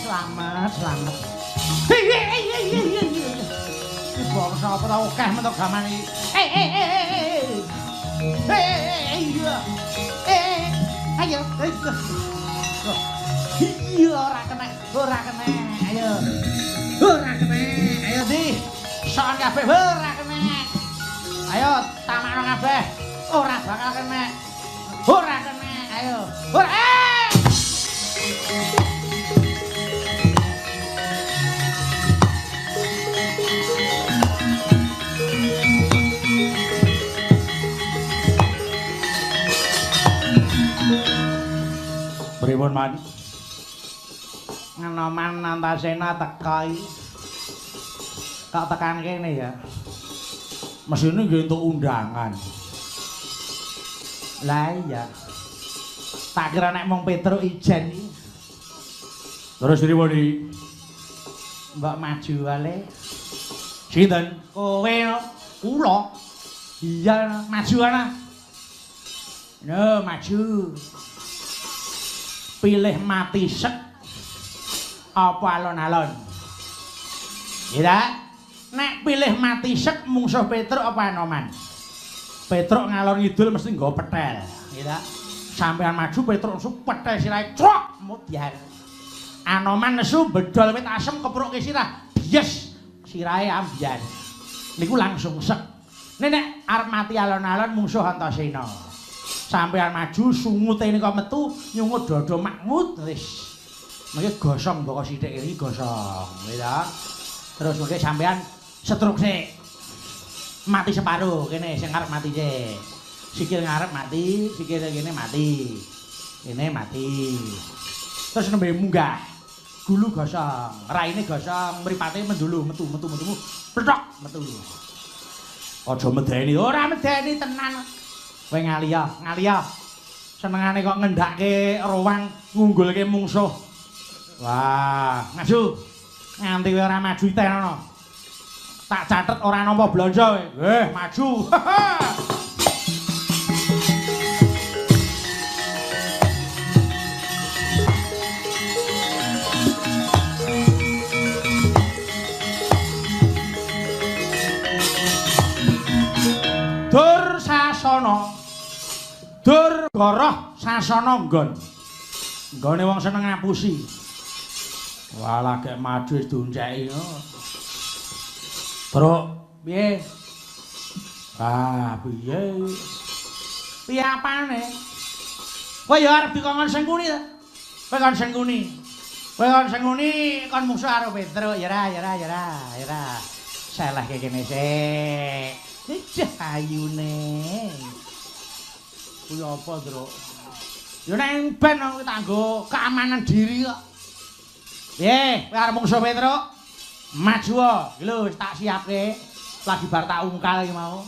Selamat, selamat. Iki bangsa apa ta akeh mentok gaman iki. Ayo. Iya, ora kena, ora kena. Ayo. Ora kena. Ayo di. Sokan kabeh ora kena. Ayo tamakno kabeh. Ora bakal kena. Ora kena. Ayo. Ora. Pripun, Man? Ngenoman Antasena teka iki. Kok tekan kene ya? Mesine nggih entuk undangan. Lah iya. Tak kira nek mung Petruk ijen iki. Terus pripun iki? Mbok maju wale. Sinten? Kowe kula. Iya, maju ana. No, maju. Pilih mati sek apa alon-alon? Iya. Nek pilih mati sek mungsuh Petruk apa Anoman? Petruk ngalor ngidul mesti nggawa petel, iya. Sampeyan maju Petruk nesu petel sirahe crok mudyar. Anoman nesu bedol wit asem keprukke sirah, bies sirahe ambyar. Niku langsung sek. Nek arep mati alon-alon mungsuh Antasena. Sampeyan maju sungute nika metu nyungut dada makmut wis. Mengke gosong mboko sithik iki gosong, ya. Terus mengke sampeyan setruk sik. Mati separuh kene sing arep mati sik. Sikil ngarep mati, sikil kene mati. Kene mati. Terus nembe munggah. Gulu gosong, raine gosong, mripate mendulu metu metu metu. Plethok metu. Aja medeni, ora medeni tenan. Kowe ngaliya, ngaliya. Senengane kok ngendhake rowang ngunggulke mungsuh. Wah, maju. Nganti kowe ora maju itenono. Tak catet ora nampa blonjo kowe. Maju. Dursasana. Goroh sasana nggon. Nggone wong seneng ngapusi. Walah gek maju wis diunceki. Truk, piye? Ah, piye? Piye apane? Kowe ya arep dikongkon Sengkuni ta? Kowe kon Sengkuni. Kowe kon Sengkuni kon mungsuh karo Petruk, ya ra, ya ra, ya ra, ya ra. Selehke kene sik. Ijah ayune. Kuwi apa, Truk? Ya nek ben kuwi tak nggo keamanan diri kok. Piye, kowe arep mungsuh Petruk? Maju wae. Iki lho wis tak siapke. Lagi bar tak ungkal iki mau.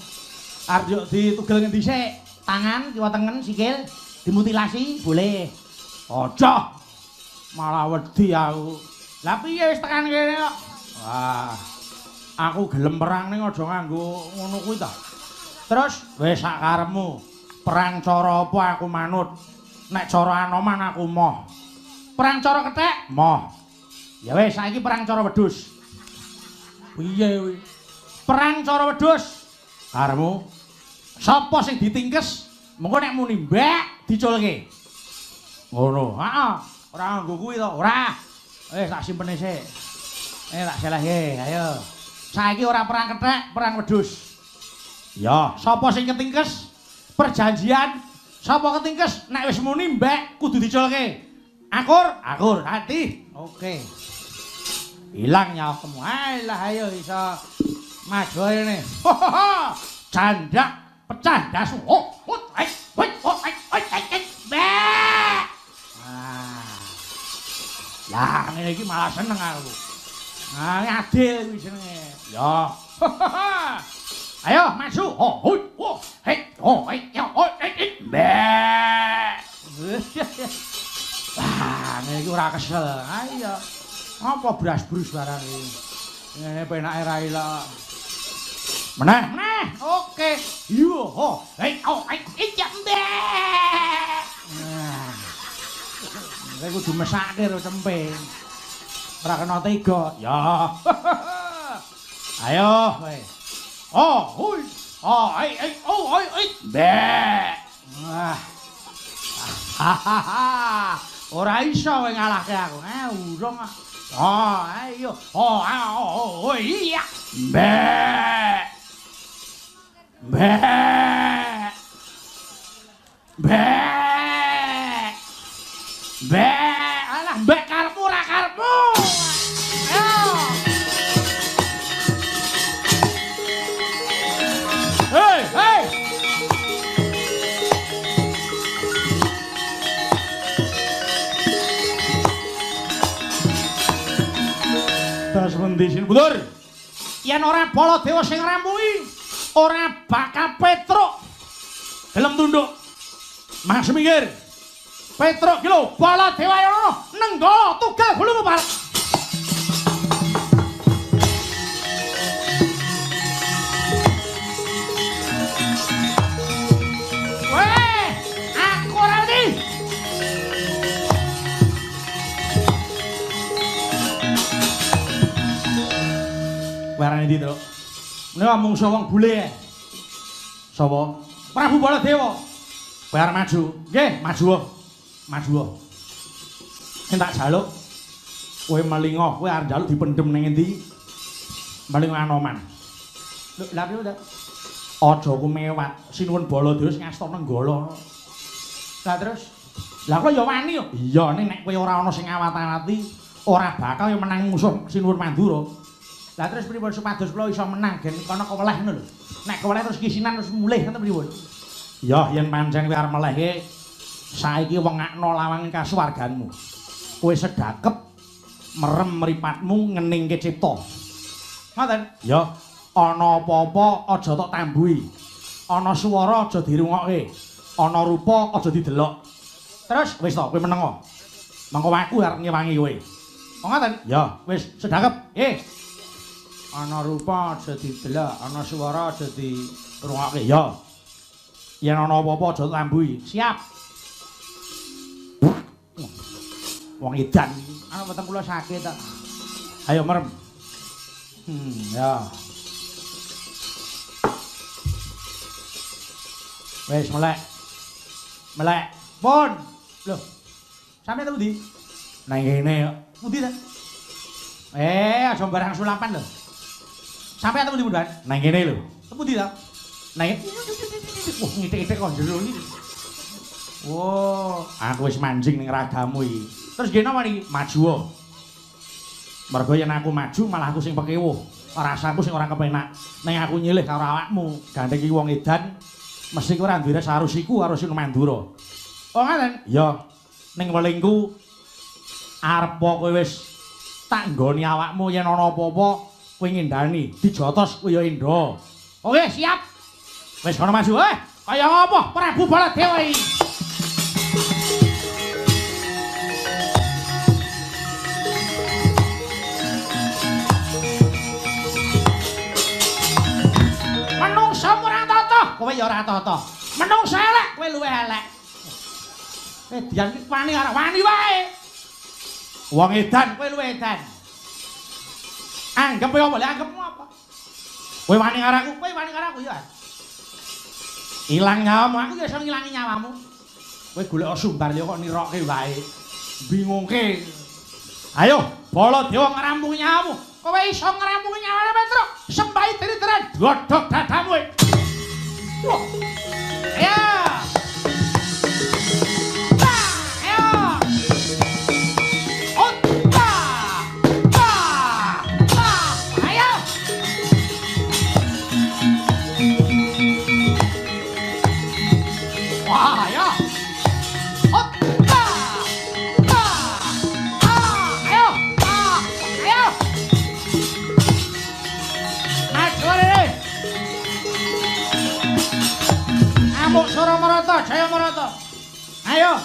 Arep yo ditugel ngendi sik? Tangan, kiwa tengen, sikil dimutilasi boleh. Aja. Malah wedi aku. Lah piye wis tekan kene kok? Wah. Aku gelem perang ning aja nganggo ngono kuwi ta. Terus wis sak karepmu. Perang cara apa aku manut. Nek cara Anoman aku moh. Perang cara kethek moh. Ya wis saiki perang cara wedhus. Piye kuwi? Perang cara wedhus. Karepmu sapa sing ditingkes mengko nek muni mbek diculke. Ngono. Heeh. Ora nganggo kuwi to. Ora. Wis tak simpene sik. Tak selehke. Ayo. Saiki ora perang kethek, perang wedhus. Ya, sapa sing ketingkes? Perjanjian sapa ketingkes nek wis muni mbek kudu diculke. Akur, akur, hati. Oke. Ilang nyawamu. Alah ayo iso maju rene. Candak pecah dasu. Oh, oh, ai, oi, oh, ai, oi, ai, ai. Mbek. Ah. Ya, ngene iki malah seneng aku. Ah, adil kuwi jenenge. Ya. Ayo maju. Oh, hui, oh, hei, oh, hei, yo, oh, hei, hei. Mbek. Wah, ngene iki ora kesel. Ayo. Apa beras-brus barang iki? Ngene penake ra ilok. Meneh, meneh. Oke. Yo, ho, hei, oh, hei, iya, mbek. Nah. Kowe kudu mesake ro cempe. Ora kena tega. Ya. Ayo kowe. Oh, hui. Oh, ai, ai, oh, ai, ai. Mbek. Wah. Hahaha. Ora iso kowe ngalahke aku. Urung. Oh, ayo. Oh, oh, oh, iya. Mbek. Mbek. Mbek. Mbek. Alah, mbek karepmu ora karepmu. Ayo. Hei, hei. Tas pundi sin mundur. Yen ora Baladewa sing ngrampungi, ora bakal Petruk gelem tunduk. Mas minggir. Petruk ki lho, Baladewa ayo ngono, Nenggala tugel gulumu parek. Weh, aku ora ngerti. Warane ndi, Truk? Menawa mungsuh wong bule. Sapa? Prabu Baladewa. Kowe arep maju. Nggih, maju. Maju. Sing tak jaluk kowe melingo, kowe arep njaluk dipendhem ning endi? Melingo Anoman. Lho, lha piye ta? Aja kumewat, sinuwun Baladewa sing asta Nenggala. Lah terus, lah kok ya wani yo. Iya, ning nek kowe ora ana sing ngawat-awati, ora bakal ya menang musuh sinuwun Mandura. Lah terus pripun supados kula iso menang gen kono keweleh ngono lho. Nek keweleh terus kisinan terus mulih ngoten pripun? Ya yen pancen kowe arep melehke saiki wengakno lawang kasuwarganmu. Kowe sedakep merem mripatmu ngeningke cipta. Ngoten? Ya, ana apa-apa aja tok tambuhi. Ana swara aja dirungokke. Ana rupa aja didelok. Terus wis to kowe menengo. Mengko aku arep ngewangi kowe. Ngoten? Ya, wis sedakep. Nggih. Ana rupa aja didelok, ana swara aja dirungokke. Ya. Yen ana apa-apa aja tambuhi. Siap. Wong edan iki. Ana weteng kula sakit tok. Ayo merem. Ya. Wis melek. Melek. Pun. Lho. Sampe temu ndi? Nang kene kok. Pundi ta? Aja barang sulapan lho. Sampe temu ndi mundan? Nang kene lho. Temu ndi ta? Nang. Wah, ngithik-ithik kok jero iki. Wah, aku wis manjing ning ragamu iki. Terus nggih napa niki? Maju. Mergo yen aku maju malah aku sing pekewuh. Rasaku sing ora kepenak. Ning aku nyilih karo awakmu, gandeng iki wong edan mesti kowe ora duwe sarusiku karo Sinu Mandura. Oh ngaten? Iya. Ning welingku arep kowe wis tak nggoni awakmu yen ana apa-apa kowe ngendani, dijotos kowe ya endo. Oke, siap. Wis kono maju. Kaya apa Prabu Baladewa iki? Menungsa ora tata, kowe ya ora tata. Menungsa elek, kowe luwih elek. Dian iki wani ora wani wae. Wong edan, kowe luwih edan. Anggep apa lha anggepmu apa? Kowe wani karo aku, kowe wani karo aku ya. Ilang nyawamu, aku ya iso ngilangi nyawamu. Kowe golek sumbar liya kok nirokke wae. Bingungke. Ayo, Baladewa ngrampungi nyawamu. Kowe iso ngrampungi nyawane Petruk. Sembahi diri-dirian dodok dadamu. Wah. Ayo. Ayo. Ota. Ta. Ta. Ayo. Wah, ayo. Ota. Ta. Ta. Ayo. Ta. Ayo. Maju rene. Amuk Sura Marata, Jaya Marata. Ayo,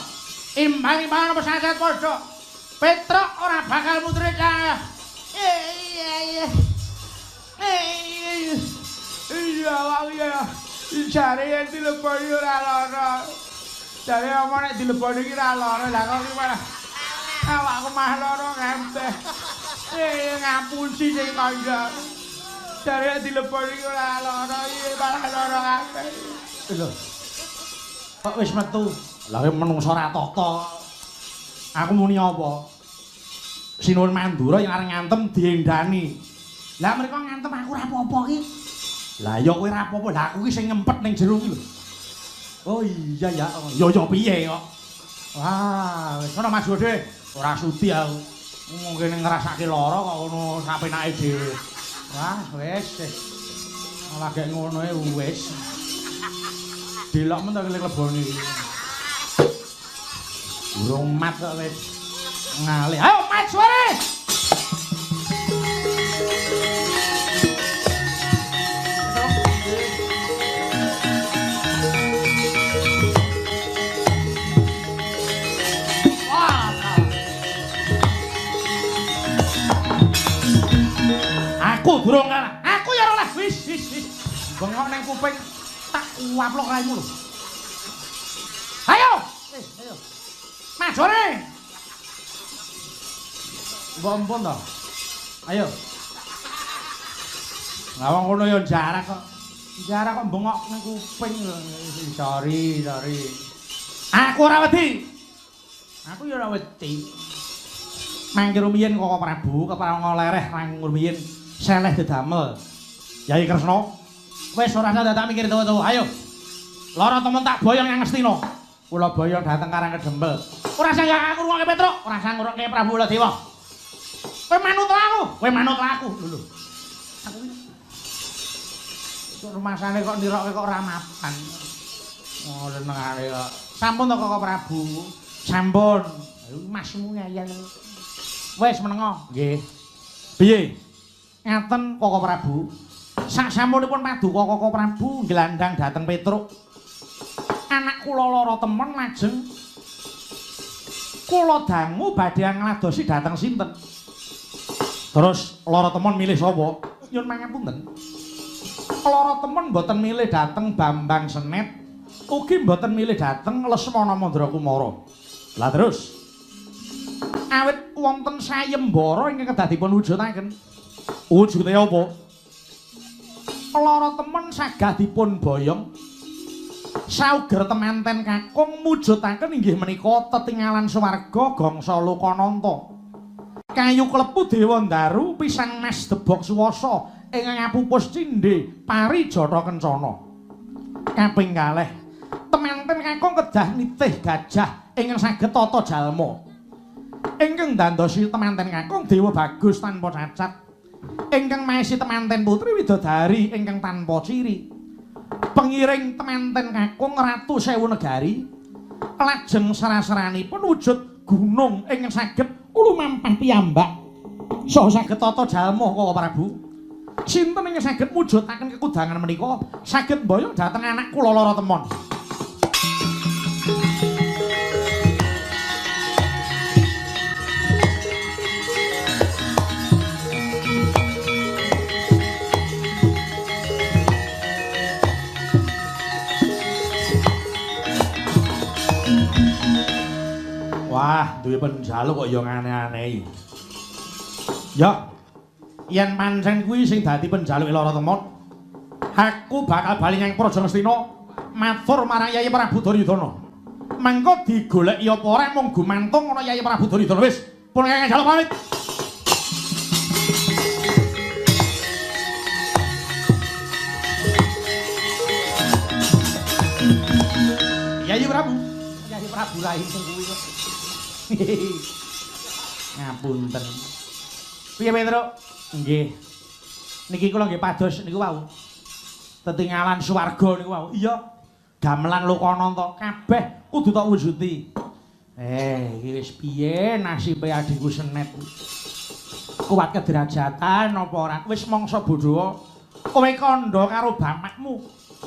imbang-imbangan apa sangat padha. Petruk ora bakal mutri cah. Iya iya. Iya awak ya. Jare yen dileboni ora lara. Jare omong nek dileboni iki ora lara. Lah kok iki malah awakku mah lara kabeh. Ngapusi sing kandha. Jare dileboni iki ora lara, iki malah lara kabeh. Lho. Kok wis metu? Lah kowe menungso ora tata. Aku muni apa? Sinuwun Mandura yang arep ngantem diendani. Lah mereka ngantem aku ora apa-apa iki. Lah ya kowe ora apa-apa, lah aku iki sing ngempet ning jero iki lho. Oh iya ya, ya ya piye kok. Wah, wis ngono Mas Dode. Ora sudi aku. Mungkin ngrasake lara kok ngono sapenake dhewe. Wah, wis. Malah gek ngono e wis. Delok men to klebone iki. Urung mat kok wis ngalih. Ayo mat suare. Wah. Aku durung kalah. Aku ya ora lah. Wis wis wis. Bengok nang kuping tak waplok raimu lho. Ayo. Ayo. Majore. Mbok ampun to. Ayo. Lah wong ngono ya jarak kok. Jarak kok bengok nang kuping. Sorry, sorry. Aku ora wedi. Aku ya ora wedi. Mangke rumiyin Koko Prabu kepareng lereh nang rumiyin seleh dedamel. Yai Kresna, wis ora usah tak mikir tuwa-tuwa. Ayo. Lara temen tak boyong nang Ngastina. Kula boyong dateng Karang Kedempel. Ora usah aku ngrungokke Petruk, ora usah ngrungokke Prabu Baladewa. Kowe manut aku, kowe manut aku. Lho lho. Aku iki kok rumasane kok nirokke kok ora mapan. Oh, senengane kok. Sampun to Koko Prabu. Sampun. Ayo masmu ngeyel. Wis menengo. Nggih. Piye? Ngaten Koko Prabu. Sak sampunipun paduka Koko Prabu nglandang dhateng Petruk. Anak kula lara temen lajeng kula dangu badhe ngladosi dhateng sinten. Terus lara temen milih sapa? Nyun pangapunten. Lara temen mboten milih dhateng Bambang Senet, ugi mboten milih dhateng Lesmana Mandrakumara. Lah terus awit wonten sayembara ingkang kedah dipun wujudaken. Wujude apa? Lara temen sagah dipun boyong Sauger temanten kakung mujudaken inggih menika tetingalan swarga gangsa lokananta. Kayu klepu dewa ndaru pisang mas debok suwasa ingkang ngapupus cindhe parijata kencana. Kaping kalih, temanten kakung kedah nitih gajah ingkang saged tata jalma. Ingkang ndandosi temanten kakung dewa bagus tanpa cacat. Ingkang maesi temanten putri widodari ingkang tanpa ciri. Pengiring temanten kakung ratu sewu negari lajeng seraseranipun wujud gunung ingkang saged lumampah piyambak saha saged tata jalma Kaka Prabu. Sinten ingkang saged mujudaken kekudangan menika saged mboyong dhateng anak kula Lara Temon. Wah, duwe penjaluk kok ya aneh-aneh. Ya, yen pancen kuwi sing dadi penjaluke Lara Temon, aku bakal bali nyang Praja Ngastina matur marang Yayi Prabu Duryudana. Mengko digoleki apa ora mung gumantung ana Yayi Prabu Duryudana. Wis, pun kakang jaluk pamit. Yayi Prabu, Yayi Prabu lain sing kuwi kok. Ngapunten. Piye Petro? Nggih. Niki kula nggih pados niku wau. Tetingalan swarga niku wau. Iya. Gamelan Lokananta kabeh kudu tak wujuti. Iki wis piye nasibe adhiku Senet? Kuat kederajatan apa ora? Wis mangsa bodho. Kowe kandha karo bapakmu.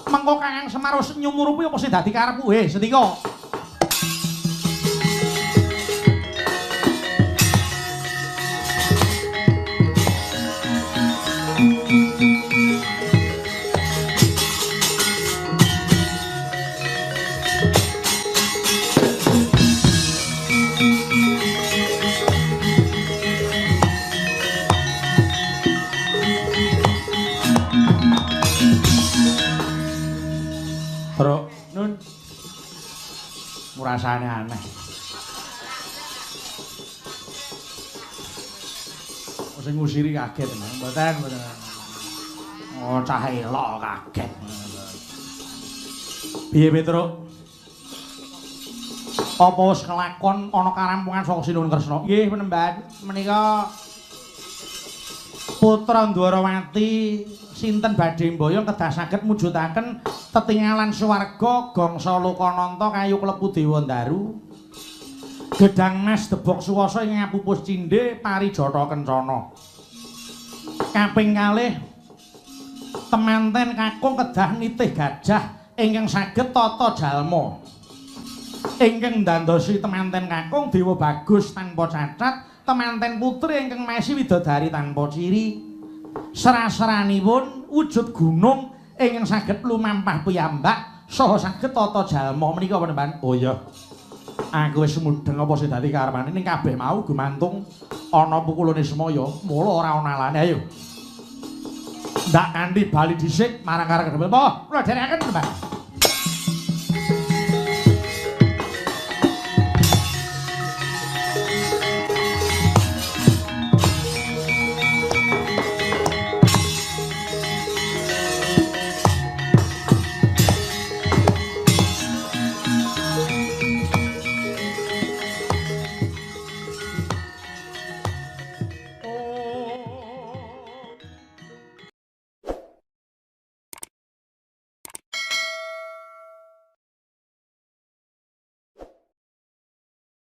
Mengko Kakang Semar wis nyumurupi apa sing dadi karepmu? Setika. Nun, rasane aneh. Sing ngusiri kaget, mboten mboten. Oh, cah elok kaget. Piye Petro? Apa wis kelakon ana karampungan saka Sinuwun Kresna? Nggih, penemban. Menika putra Ndwarawati sinten badhe mboyong kedah saged mujudaken tetingalan swarga gangsa lokananta kayu klepu dewa ndaru gedang mas debok suwasa ing ngapupus cindhe parijata kencana. Kaping kalih temanten kakung kedah nitih gajah ingkang saged tata jalma. Ingkang ndandosi temanten kakung dewa bagus tanpa cacat, temanten putri ingkang maesi widodari tanpa ciri. Seraseranipun wujud gunung ingkang saged lumampah piyambak saha saged tata jalma menika penemban. Oh iya. Aku wis mudheng apa sing dadi karepane ning kabeh mau gumantung ana pukulane semaya, mula ora ana alane. Ayo. Ndak kanthi bali dhisik marang karang kedhepel. Kula dherekaken penemban.